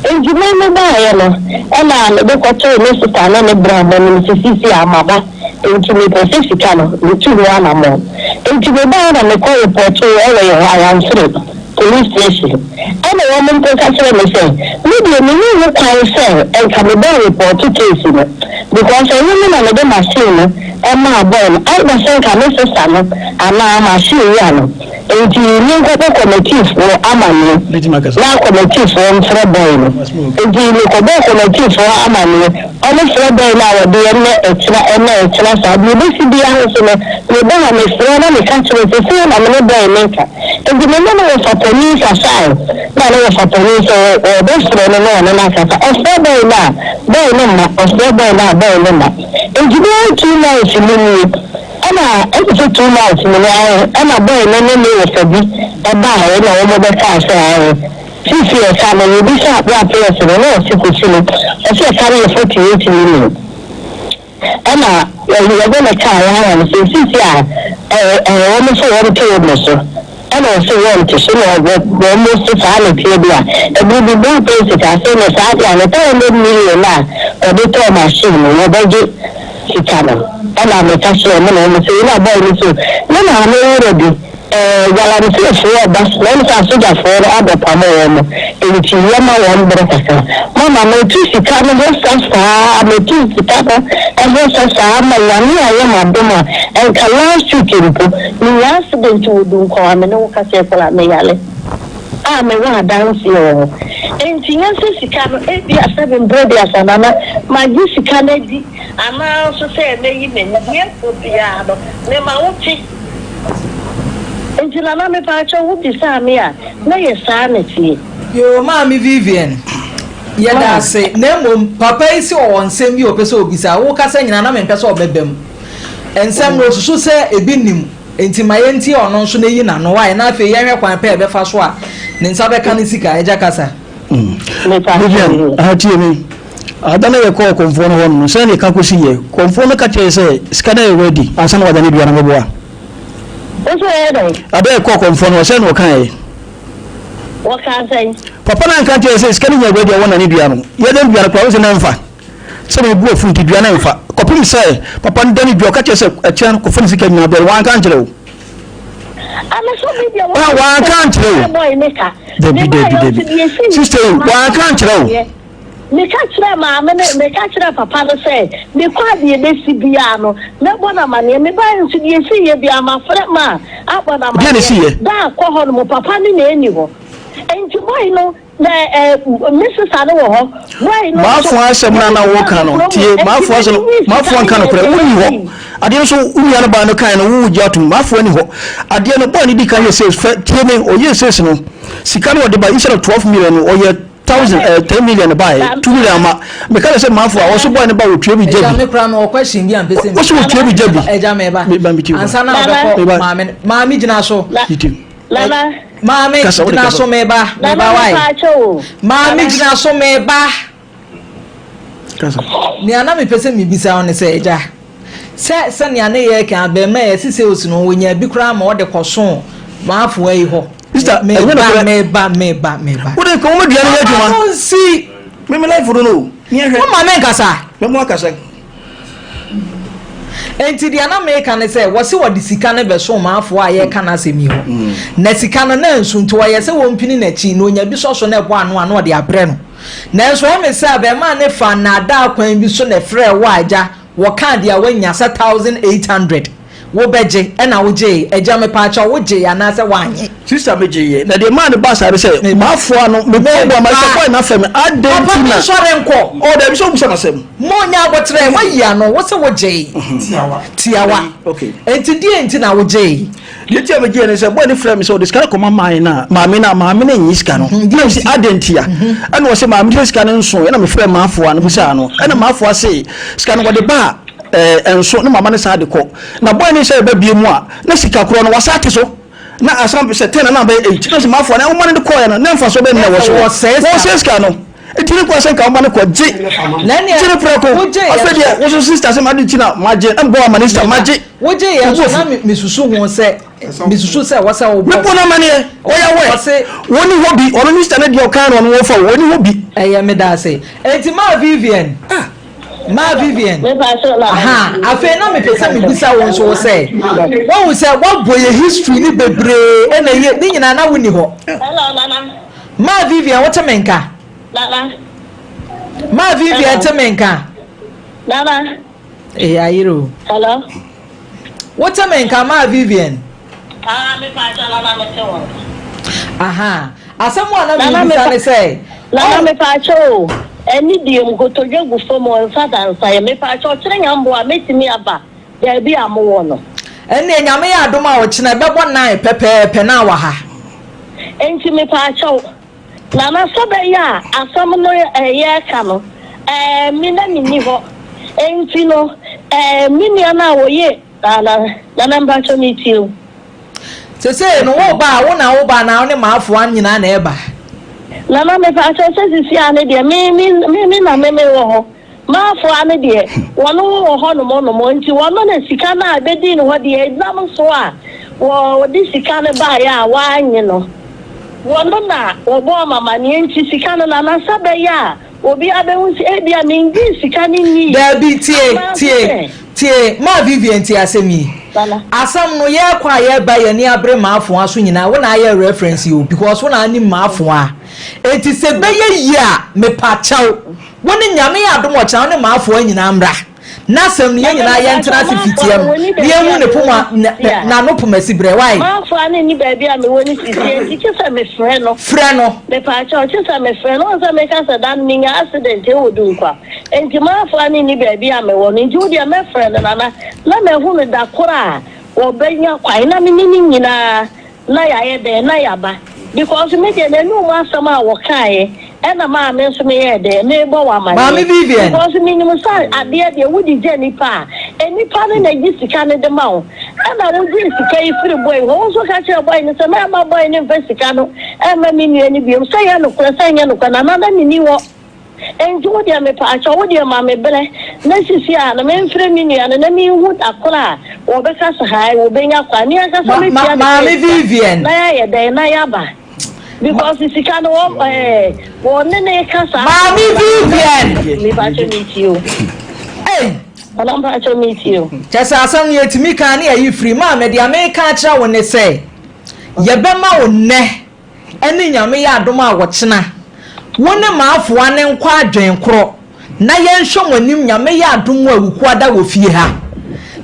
Enti me mebaeɛ no, ɛnna mede kɔtoo me sista ne ne bra mma anim sɛ seesei ara maba, enti mepɛ sɛ sika no, metu ho anammɔn. Enti mebaeɛ na mekɔ repɔtoo wɔ yɛn hɔ, Ayanfere. Police station, ɛna wɔn mpo ka kyerɛɛ me sɛ me deɛ menni ho kwan sɛ nka mebɛ report case no because ɛnyɛ me na mede machine no maa boy no either sɛ nka me sister no anaa machine wura no nti menkɔbɔ committee foɔ amaneɛ na committee foɔ mfrɛ boy no nti mekɔbɔɔ committee foɔ amaneɛ wɔn frɛ boy no a wɔde ɛnɛ ɛkyena ɛnɛ ɛkyena saa deɛ ɛbɛsi biara nso no meba ha mefrɛ na meka kyerɛ sɛ sei na me ne boy no reka. Enti me ne ne wɔfa panin kasae, na ne wɔfa panin sɛ wɔbɛfrɛ no na ɔne no akasa. Ɔfrɛ bɔe no a, bɔe no mma, ɔfrɛ bɔe no a, bɔe no mma. Enti bɛyɛ 2 months mu nie, ɛna ɛte sɛ 2 months mu no ae, ɛna bɔe no ne ne wɔfa bi baeɛ na wɔbɛkaa sɛ ae, seesei ɛka no, yɛbisaa berɛ a PS no, na ɔse Kwesi no, ɔse ɛka no yɛ 48 million. Ɛna yɛde no kaa yɛn ara no sɛ seesei a ɛɛ wɔn nso wɔn te wo so ɛna ɔse wɔn te so na wɔn mo se saa na ɛteɛ bi a ɛbere bi bere pɛnsi kaa sɛ na saa deɛ a ne 300 million a ɔde tɔɔ machine no wɔbɛgye sika no ɛna meka kyerɛ wɔn na wɔn se na bɔɔ no so ne maame werɛ bi Ɛɛ, Galamseyfoɔ reba so, na ɛne sɛ asogyafoɔ no abɛpamo wɔn, enti yɛma wɔn berɛ kakra. Mama, metu sika no ho sa saa, metu sika no ho sa saa ma Nyame ayɛ me adom a, nka last week mpo, menyaa accident wɔ Dunkwa a me ne wo kasa yi koraa, meyare a mewɔ adanseɛ wɔ hɔ. Enti nyɛ sɛ sika no, ebia sɛbe mprɛ aduasa Nana, magye sika no adi, anaa nso sɛ mɛyi m'ani, deɛ ɛkɔ biara no, mema wote. Nti nana mepaakyɛw wo bisaa me a na yɛ saa na ɛteɛ. Yoo maame Vivian yɛda ase na mmom papa yi se ɔwɔ nsɛm bi a ɔpɛ sɛ ɔbisa wo kasa nyinaa na mempɛ sɛ ɔbɛba mu nsɛm no ɔsusu sɛ ebi nnim nti ma yɛntie ɔno nso na yi n'ano wae na afei yɛnhwɛ kwan pɛ a ɛbɛfa so a ne nsa bɛka ne sika agya kasa. Vivian, aha tie me. Ada no yɛkɔɔ kɔmfoɔ no hɔ no, sɛn na ɛka kɔsi yɛ? Kɔmfoɔ no ka kyerɛɛ sɛ sika no yɛ ready ansa na wadane dua no bɛboa. Wo sɛ ɛyɛ dɛn? Ada yɛkɔɔ kɔmfoɔ no hɔ, sɛn na ɔkaeɛ? Wɔkaa sɛn? Papa no anka nkyerɛ sɛ sika no nya ready a wɔnane dua no. Yɛdan dua no koraa, wo sɛ na ɛmfa. Sɛ ne bo afu nti dua no ɛmfa. Kɔpem sɛ papa no dane dua, ɔka kyerɛ sɛ ɛkyerɛ no kɔfa ne sika nyinaa brɛ no. Wanka ankyerɛ wo. Ah, wanka ankyerɛ wo. Dabi, dabi, dabi. Sister yi, wanka ankyerɛ wo. Meka kyerɛɛ maame no, meka kyerɛɛ papa no sɛ, mekɔ a deɛ ɛbɛsi biara no, mɛbɔ no amaneɛ. Mebaeɛ nso, deɛ ɛsiiɛ biara, mafrɛ ma abɔ no amaneɛ. Da a kɔ hɔ no, mo papa no na ɛnni hɔ. Enti boy no, na ɛ, me sista no wɔ hɔ. Boy no nso, Maafo asɛm no a na woka no, tie, maafo asɛm no, maafo anka nokorɛ, wonni hɔ. Adeɛ no nso, wo nua no baa no kae no, wogye atom, maafo ani hɔ. Adeɛ no, boy no di kan yɛ sales, fɛ, tie me, ɔyɛɛ sales no, sika no ɔde ba, instead of 12 million no, ɔyɛ thousand ɛɛ eh, 10 million baeɛ, 2 million ama. Meka ne sɛ maafo a, ɔso boy no ba wɔtua bi gya bi. Ɛgya me koraa mewɔ question bi a mpɛ sɛ Wɔso wɔtua bi gya bi. Ɛgya me ba. Me ba, me tie wo ba. Ansa na wobɛkɔ maame no, maame gyina so. Me tie. Nana. Maame Kasa, wode gyina kasa. so meba, Nana meba wae. mepa kyɛw o. Maame Nana. gyina so meba. Kasa. Nea na mepɛ sɛ mebisa wo ne sɛ, agya, sɛ sɛnea ne yɛ kan abɛɛma yɛ sɛ sales no wɔnya bi koraa ma ɔde kɔso maafoa yi hɔ. Sister, ɛnyɛ Meba, nokorɛ. meba, meba, meba. Wode ka wɔn aduane yɛ adwuma. Mama no nsi. Me me life no no. Nyɛ hwɛ. Woma me nkasa. Mɛmo akasa. Enti deɛ na meka ne sɛ, wɔse wɔde sika no bɛso ɔmanfoɔ a yɛreka n'asɛm yi hɔ. Na sika no na nsu nti wɔyɛ sɛ wɔmpini n'akyi na ɔnya bi sɔ so na ɛbɔ ano a na ɔde abrɛ no. Nanso ɛyɛ me sɛ abarimaa no faa nnaadaa kwan bi so na ɛfrɛɛ wo a agya wɔkaa deɛ wanya sɛ 1800 wobɛgye ɛna wogyee. Agya mepaakyɛw wogyee anaasɛ woannye? Sister megyeeɛ na deɛ ɛmaa no baa saa ne sɛ m'afoa no meboaboa ma sɛ boy no afɛ me adɛn Papa nti na mensɔre nkɔ. Oh dabi sɛ wobisa m'asɛm. Mo nyɛ aboterɛ woayi ano wo se wogyee. Tiawa. Tiawa. Okay. Enti deɛn nti na wogyee? Deɛ nti a megyeeɛ ne sɛ boy no frɛɛ me sɛ ɔde sika no kɔma maame no a maame no a maame no nnye sika no. Ɛna mese adɛn ntia? Ɛna ɔse maame no sɛ sika no nso ɛna mefrɛɛ m'afoa no bisaa no ɛna m'afoa se sika no wɔde ba a ɛɛ ɛnso na mama no saa de kɔ na boy no sɛ ɛba bie mu a na sika korɔ no wasa ate so na asan sɛ ten na abɛyɛ eight na sɛ m'afoa no woma no de kɔɔɛ no na mfasoɔ bɛn na ɛwɔ so wɔsɛe sika no nti ne kɔ sɛ nka woma no kɔ gye gye ne prɛko afei deɛ wo so sister sɛ made nti na magye mbɔ ama ne sister magye Wogye yɛn so na mesusu ho sɛ mesusu sɛ wɔsɛ wobɔ mebɔ no amaneɛ ɔyɛ wɛ wɔni hɔ bi ɔno ne sister no deɛ ɔka no ɔno wɔfa wɔni hɔ bi ɛyɛ meda ase enti maa Vivian ah Maa Vivian, aha, afei na mepɛ sɛ mebisa wo nso wo sɛ, woahu sɛ woabɔ yɛ history ne bebree ɛna yɛ ne nyinaa na wonni hɔ. Hello, Nana. Maa Vivian, wote me nka? Nana. Maa Vivian te me nka? Nana. Ee, ayere o. Hello. Wote me nka maa Vivian? Ah, me pa kyɛw nana me te wo nka. Aha, asɛm a na mebisa ne sɛ. Nana me pa kyɛw o, ɛne deɛ mu kotodwe gu fam o, nsa da nsa yɛ, me pa kyɛw kyerɛ nyamboa a mɛtumi aba baabi a mo wɔ no. Ɛnneɛ Nyame yɛ adom a ɔkyena ɛbɛbɔ nine pɛpɛɛpɛ na wɔ ha. Enti me pa kyɛw. Nana sɛbɛyɛ a asɛm no yɛreka no ɛɛ me na menni hɔ enti no ɛɛ me nua no a wɔyɛ Nana Nana mpakyɛ metie o. Sesei no wo ba a wo na wo ba anaa wo ne m'afoa nyinaa na ɛba? Nana mepakyɛ sɛ sisi a ne deɛ me me me na me me wɔ hɔ. M'afoa no deɛ, wɔne wo wɔ hɔnom nom, nti wɔno na sika no a ɛbɛdii ne hɔ deɛ ɛnam so a wɔde sika no baeɛ a wɔannye no, wɔno na wɔbɔɔ me amaneɛ, nti sika no nana sɛ ɛbɛyɛ a obiara bɛhu sɛ ebia mengyee sika no nnii Daabi, tie, anaa nso tie, sɛ. tie, maa Vivian tie asɛm yi. Nana. Asɛm no, yɛrekɔ a yɛreba yɛn ani abere m'afoa so nyinaa, wo na ayɛ reference yi o, because wo na anim m'afoa. Enti sɛ ɛbɛyɛ yie a, mepa kyɛw, Wo ne Nyame yɛ adom ɔkyena wo ne m'afoa nyinaa mmra na asɛm no yɛn nyinaa yɛntena ase fitiam na yɛnhu ne poma n'ano pomasi berɛ wai. M'afoa no nni baabi a mewɔ no sisi enti kyesɛ mefrɛ no. Frɛ no. Mepaakyɛw kyesɛ mefrɛ no wohu sɛ meka sɛ da no menya accident ɛwɔ Dunkwa enti m'afoa no nni baabi a mewɔ no nti wodeɛ mɛfrɛ no nana na mahu no da koro a wɔbɛnya kwan na mene no nyinaa Na yɛayɛ dɛn na yɛaba because me deɛ n'anum asɛm a wɔkaeɛ ɛna maa me nso meyɛɛ dɛn merebɔ wo Maame amaneɛ Vivian. because menim sɛ adeɛ deɛ wode gya nipa a nnipa no na gye sika no de ma wo ɛna wogyee sika yi firi boy hɔ wo nso ka kyerɛ boy no sɛ mɛmma boy no mfa sika no ɛmma me nua no biom sɛ ɛyɛ nokorɛ sɛ ɛnyɛ nokorɛ nana na menni hɔ Enti wo deɛ mepaakyɛw, wo deɛ ma me berɛ na sisi a no memfrɛ me nua no na menhu da koro a wɔbɛka sɛ hae wɔbɛnya kwan. Me ankasa Ma, ma, mɛtua ne Maame fee sika Vivian. na yɛayɛ dɛn na yɛaba. Because sika no wɔ ɛɛ wɔne ne ka saa asɛm Maame no na Vivian! Mepaakyɛw metie o. Ei! Nana mpaakyɛw metie o. Kyerɛ sɛ asɛm no yɛtumi ka ne yɛyi firi. Maame, deɛ meka akyerɛ wo ne sɛ, yɛbɛma wo nnɛ. Ɛne Nyame yɛ adom a ɔkyena wo ne m'afoa no nkɔ adwen korɔ na yɛnhwɛ mo anim Nyame yɛ adom a Wukuada wɔ fie ha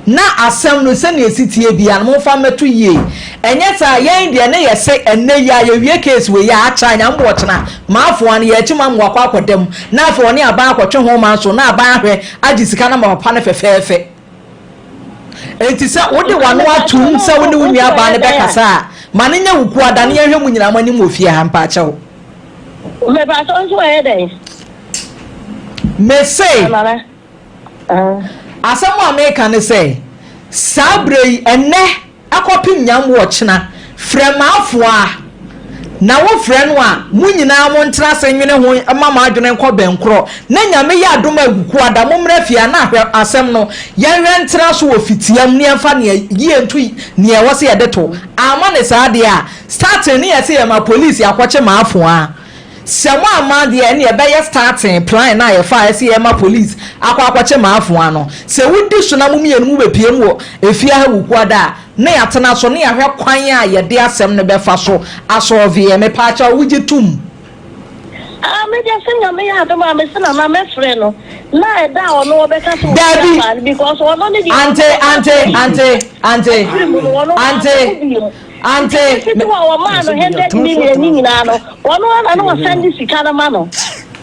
na asɛm no sɛnea ɛsi teɛ biara no momfa mmɛto yie ɛnyɛ saa a yɛn deɛ ne yɛse ɛnnɛ yi a yɛwie case wei a akyɛ a Nyame bɔ ɔkyena m'afoa no yɛakyi ma ma wakɔ akɔda mu na afei ɔne aban akɔtwe ho manso na aban ahwɛ agye sika no ama papa no fɛfɛɛfɛ. Enti sɛ wode w'ano atom sɛ wo ne wo nuabaa no bɛkasa a, ma no nyɛ wo kuada na yɛnhwɛ mo nyinaa mo anim wɔ fie ha, mpaakyɛw. Mepaakyɛw nso ɛyɛ dɛn? Mese, asɛm a meka ne sɛ, saa berɛ yi, ɛnnɛ, Kɔpem nyam wɔ ɔkyena. Frɛ m'afoa, na wo frɛ no a, mo nyinaa mo ntena ase nwene ho ma mo adwene nkɔ bɛnkorɔ, na Nyame yɛ adom a Wukuada mo mmra fie a na hwɛ asɛm no yɛnhwɛ ntena so wɔ fitiam na yɛmfa nea yie nto nea ɛwɔ sɛ yɛde to, amma no saa deɛ a, starting ne yɛse yɛma police akɔkye m'afoa. Sɛ mo amma deɛ ɛneɛ ɛbɛyɛ starting plan no a yɛfaeɛ sɛ yɛrema police akɔ akɔkye m'afoa no. Sɛ wodi so na mo mmienu mo bɛpiem wɔ efie ha Wukuada a, na yɛatena so na yɛahwɛ kwan a yɛde asɛm no bɛfa so asɔlveɛ. Mepaakyɛw wogye tom? Ah me deɛ sɛ nyame yɛ adom a mese nana mɛfrɛ no na ɛda a ɔno ɔbɛka sɛ Dabi. ɔbɛnya paa no because ɔno ne deɛ Ante ante ante ante ɔfiri mu no ɔno ante wankɔ bio ante nti tete hɔ a wɔmaa no hundred million ne nyinaa no ɔno ara na wɔsan de sika no ma no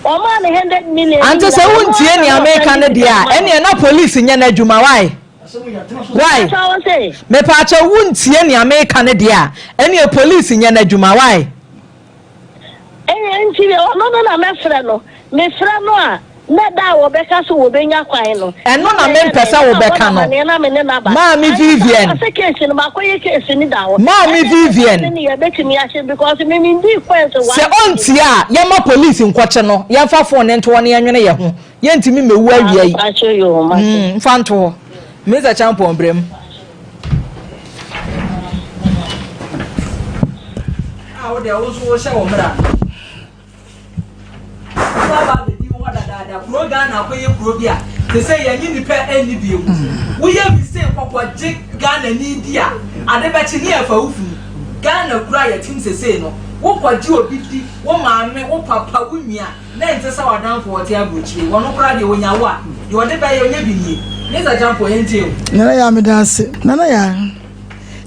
wɔmaa no hundred million ne Ante sɛ nyinaa ɔno wontie ara nea na meka wɔsan no de deɛ sika a no ma no ɛneɛ na police nyɛ n'adwuma why? Why? Mepaakyɛw wo se? Mepaakyɛw wontie nea meka no deɛ a ɛneɛ police nyɛ n'adwuma why? Ɛɛ, nti ɔno no na mɛfrɛ no. Mefrɛ no a, na da a wɔbɛka sɛ wɔbɛnya kwan no, Ɛno na na mɛyɛ mempɛ dɛn? sɛ Na mabɔ wobɛka no no. amanneɛ na me ne no aba. Maame Anyɛ saa a, Vivian. sɛ case no, makɔyɛ case no da hɔ. Maame Ɛnyɛ sɛ saa Vivian. ne ne yɛbɛtumi ahye because me mendii coins Sɛ one cedi. ɔntie a, yɛmma police nkɔkye no, yɛmfa phone no nto hɔ na yɛnwene yɛn ho. Yɛntumi mmɛwu Ah, awia yi. mepakyɛw yoo, mate. Mm, mfa nto hɔ. Mister Champon, brɛ mu. A wo deɛ wo nso wohyɛ wo mmara no. Wo aba abɛdi wo hɔ dadaada. Kuro Ghana akɔyɛ kuro bi a te sɛ yɛnye nipa ɛnni bio. Woyɛ mistake kɔkɔgye Ghana ni di a ade bɛkye ne yɛfa wo funu. Ghana kuro a yɛtem sesei no wokɔgye obi di, wo maame, wo papa, wo nua Na ɛnte sɛ w'adamfo a ɔte aburokyire, ɔno koraa deɛ ɔnya wo a, deɛ ɔde bɛyɛ ɔnyɛ bi nie. Mister Gyampo, yɛntie o. Nana Yaa meda ase. Nana Yaa,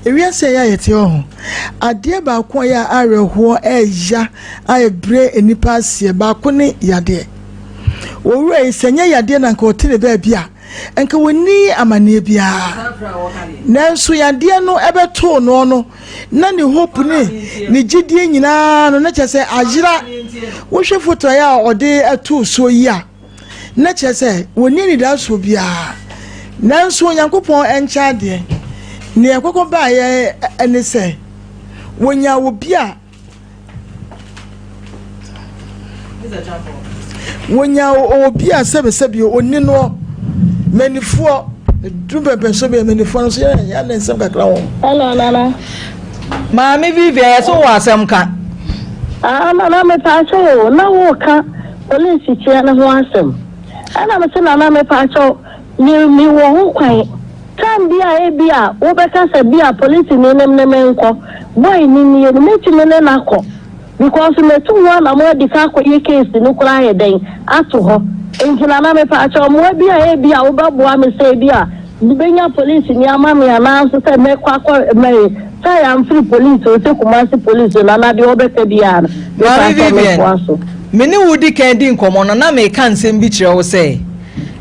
ewiase a ɛyɛ a yɛte hɔ ho, adeɛ baako a ɛyɛ a awerɛhoɔ ɛɛya a ɛbrɛ nnipa aseɛ baako ne yadeɛ. Owura yi sɛ nyɛ yadeɛ na nka ɔte ne baabi a, nka wɔnni amaneɛ biara. Nanso yadeɛ no ɛbɛtoo noɔ no, na ne hope ne ne gyidie nyinaa no na kyerɛ sɛ ayera. Wohwɛ foto a ɔde ɛtoo soɔ yi a, na kyerɛ sɛ wɔnni anidasoɔ biara. Nanso Onyankopɔn nkyɛ adeɛ. Nea ɛkɔkɔ baeɛ ne sɛ, wɔnyaa obi a Wɔnya obi a sɛbesɛbe ɔnni noɔ. Manifoɔ, ɛduru mpɛmpɛnsoɔ bi a manifoɔ no nso yɛ yɛ ne nsɛm kakra wɔ ho. Hello, Nana. Maame Vivian, yɛ so wɔ asɛm ka. Ah, Nana, mepaakyɛw o, na woka polisi kyeɛ no ho asɛm. Ɛna me se Nana mepaakyɛw, me me wɔ ho kwan. Time bi a ebi a wobɛka sɛ bi a polisini no ne me nkɔ, boy no nie no, mɛtumi ne no akɔ because matu ho anamɔ adi kan akɔyɛ case no koraa ayɛ dɛn ato hɔ. Nti Nana mepaakyɛw mmoa bi a ebi a wobɛboa me sɛ ebi a mobɛnya polisini ama me anaa nso sɛ mɛkɔ akɔ mɛ sɛ yɛamfiri police o sɛ Kumasi police o Nana deɛ wobɛka biara no Maame mepaakyɛw Vivian, mɛtoa so. me ne wo di kan di nkɔmmɔ no na meka nsɛm bi kyerɛ wo sɛ,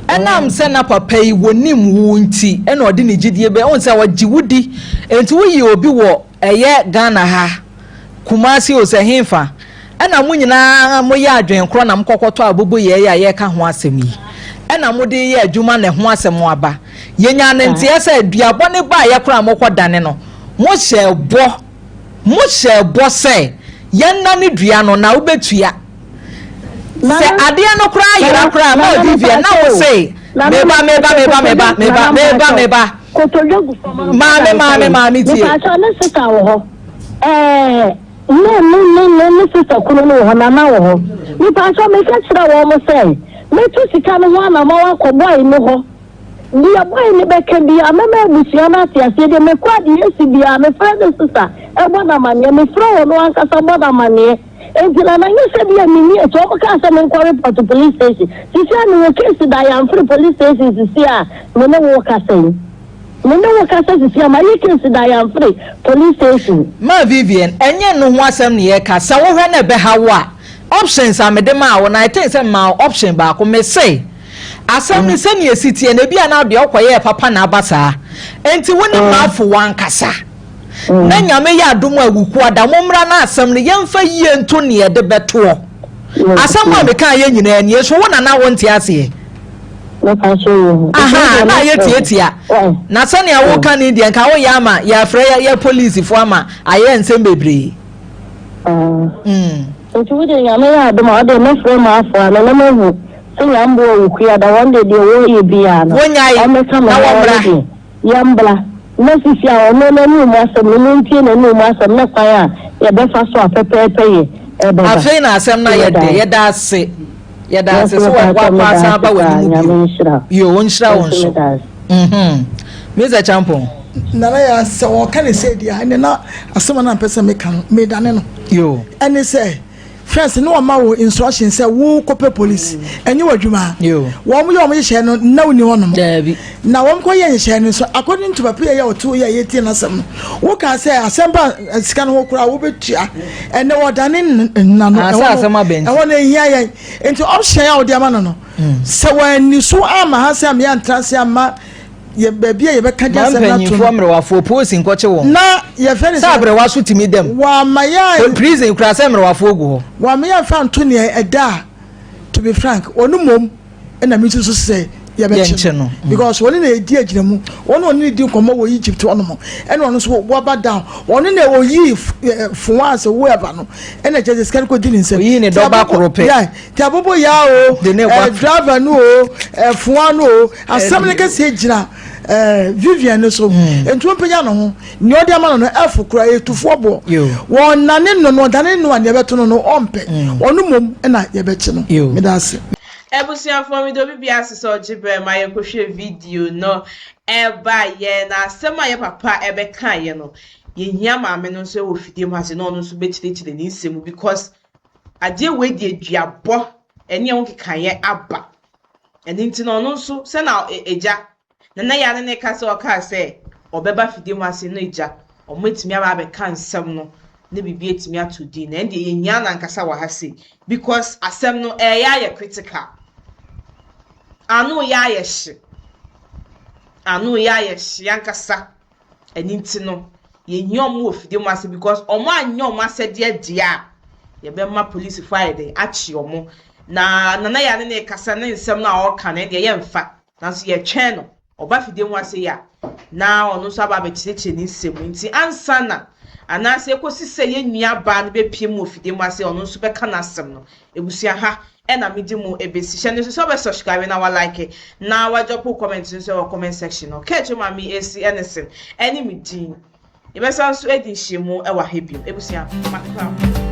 Ɛnam sɛ na papa yi wɔnim wo nti ɛna ɔde ne gyidie bɛ, wohu sɛ ɔgye wo di, nti woyi obi wɔ ɛyɛ Ghana ha, Kumasi o sɛ henfa, ɛna mo nyinaa moyɛ adwene korɔ na mokɔkɔtɔ aboboyɛɛ yi a yɛreka ho asɛm yi, ɛna mode yɛ adwuma na ɛho asɛm aba. Yɛnyaa no nteɛ sɛ duabɔ no baeɛ koraa a mokɔdane no, mohyɛɛ bɔ, mohyɛɛ bɔ sɛ yɛnnane dua no na wobɛtua. Sɛ adeɛ no koraa yera koraa ma Vivian na wo se meba meba meba meba meba meba meba maame maame maame tie. Mepaakyɛw ne sista wɔ hɔ ɛɛ ne ne ne ne ne sista kunu no wɔ hɔ nana wɔ hɔ mepaakyɛw meka kyerɛ wɔn mo sɛ metu sika no ho anamɔ akɔ bɔe no hɔ deɛ bɔe no bɛka biara mɛma abusua no ate aseɛ deɛ mekɔ adeɛ esi biara mefrɛ ne sista ɛbɔ no amaneɛ mefrɛ wɔn ankasa bɔ no amaneɛ. Enti na manyɛ sɛ bi a menni akyi. Wɔn kaa sɛ menkɔ report police station. Sisi a mewɔ case da Yamfre police station sisi a me ne wo kasa yi. Me ne wo kasa sisi a mayɛ case da Yamfre police station. Ma Vivian, ɛnyɛ ɛno ho asɛm na yɛreka. Sɛ wohwɛ na ɛbɛha wo a, options a mede maa wo no, I think sɛ memaa wo option baako. Mese, asɛm no sɛnea ɛsi teɛ no, ebia na deɛ wokɔyɛɛ papa na aba saa. Enti wo ne Mafo w'ankasa. Na Nyame yɛ adom a Wukuada mommra na asɛm no yɛmfa yie nto neɛ yɛde bɛtoɔ. Asɛm a mekaa yɛ nyinaa nie, so wo na na wonte aseɛ? Ahaa, na ayɛ tiatia. Na sɛnea woka no deɛ nka woyɛ ama yɛafrɛ yɛ polisifoɔ ama ayɛ nsɛm bebree. Mm. Nti wo deɛ Nyame yɛ adom a ɔdeɛ mɛfrɛ m'afo ano na mahu sɛ Nyamboa Wukuada wɔn deɛ deɛ wɔyɛ biara no Wonyae ɔmmɛka me na ho ɔno wɔmmra. deɛ. Yɛmbra, na sisi a ɔno n'anomu asɛm no, montie n'anomu asɛm ne kwan a yɛbɛfa so a pɛpɛɛpɛ yɛ ɛbɛba. Afei na asɛm no ayɛ dɛ. Yɛda ase. Yɛda ase sɛ wakɔ asan aba w'anim bio. Yo, ɔnhyira wo nso. Mhm. Mr. Champon. Nana yɛ sɛ ɔka ne sɛ deɛ ɛne na asɛm a na mpɛ sɛ meka no medane no. Yo. Ɛne sɛ. First ne wɔma wo instruction sɛ wo kɔpɛ police ɛnyɛ w'adwuma. Wɔn yɛ wɔn nhyehyɛɛ no na wonni hɔ nom. Na wɔn kɔ yɛ nhyehyɛɛ no nso according to papa yɛ ɔte yɛ yɛtie n'asɛm no wokaa sɛ asɛm ba sika no ho koraa wobɛtua ɛnɛ wɔdane nna no ɛhɔ no ɛhia yɛn nti option a wode ama no no sɛ wɔanni so amma ha sɛ ameyɛ antra ase amma yɛ baabi a yɛbɛka gye asɛm no ato no. Mpanimfoɔ mmerewafoɔ polisi nkɔkye wɔn. Na yɛfɛ ne sɛ aberewa so tumi dɛm. Wɔama yɛ. Prison kura sɛ mmerewafoɔ gu hɔ. Wɔama yɛ nfa nto nea ɛda a to be frank wɔn mmom ɛna mi nso so sɛ yɛbɛkye no because wɔn na edi agyina mu wɔn na wɔn ne di nkɔmɔ wɔ Egypt hɔ nom ɛna wɔn nso wɔaba down wɔn na oyi fon ase whoever no ɛna kyerɛ sɛ sika no kɔ di ne nsam. Oyi ne dɔba koro pɛ. Nti abobo yaa o, eh, driver no o, eh, foa no o, asɛm no kɛseɛ gyina eh, Vivian no so. Nti wɔmpagya ne ho, nea ɔde ama no no ɛfo kora ɛtufoɔ boɔ. Wɔnane no no, ɔdane no a nea ɛbɛto no no ɔmpɛ. Ɔno mmom na yɛbɛkye no. Meda ase. Abusuafoɔ meda obi biara ase sɛ ɔgye berɛ ma yɛkɔhwɛ video no ɛbaeɛ na asɛm a yɛ papa ɛbɛkaeɛ no yɛhia maame no nso wɔ fidie mu ha se na ɔno nso bɛkyerɛkyerɛ ne nsɛm mu because Adeɛ wei deɛ duabɔ ɛne ɛho nkekaeɛ aba. Ɛno nti no ɔno nso sɛ na agya Nana Yaa ne ne ka sɛ ɔkaa sɛ ɔbɛba fidie mu ase no agya ɔmo atumi aba abɛka nsɛm no ne biribi atumi ato din na ɛndeɛ yɛhia no ankasa wɔ ha sei because asɛm no ɛɛyɛ ayɛ critical. Ano yɛ ayɛ hye. Ano yɛ ayɛ hye ankasa. Ɛno nti no, yɛhia wɔn wɔ fidie mu ase because wɔn anyɛ wɔn asɛdeɛ deɛ a, yɛbɛma polisifoɔ ayɛ dɛn akye wɔn. Na Nana Yaa ne ne rekasa ne nsɛm no a ɔreka no ɛndeɛ yɛmfa, nanso yɛtwɛn no. Ɔba fidie mu ase yi a, na ɔno nso aba abɛkyerɛkyerɛ ne nsɛm mu. Nti ansa na anaasɛ ɛkɔsi sɛ yɛn nua baa no bɛpue mu wɔ fidie mu ase a ɔno nso bɛka n'asɛm no, abusua ha na mede mo besi. Hyɛ no nso sɛ wobɛ subscribe na wa like na wa drop wo comment nso wɔ comment section no. Kɛkyɛ Maame Esi Ɛnesen ɛne me din. Yɛbɛsan nso adi nhyiamu wɔ ha bio. Abusua, makra mo.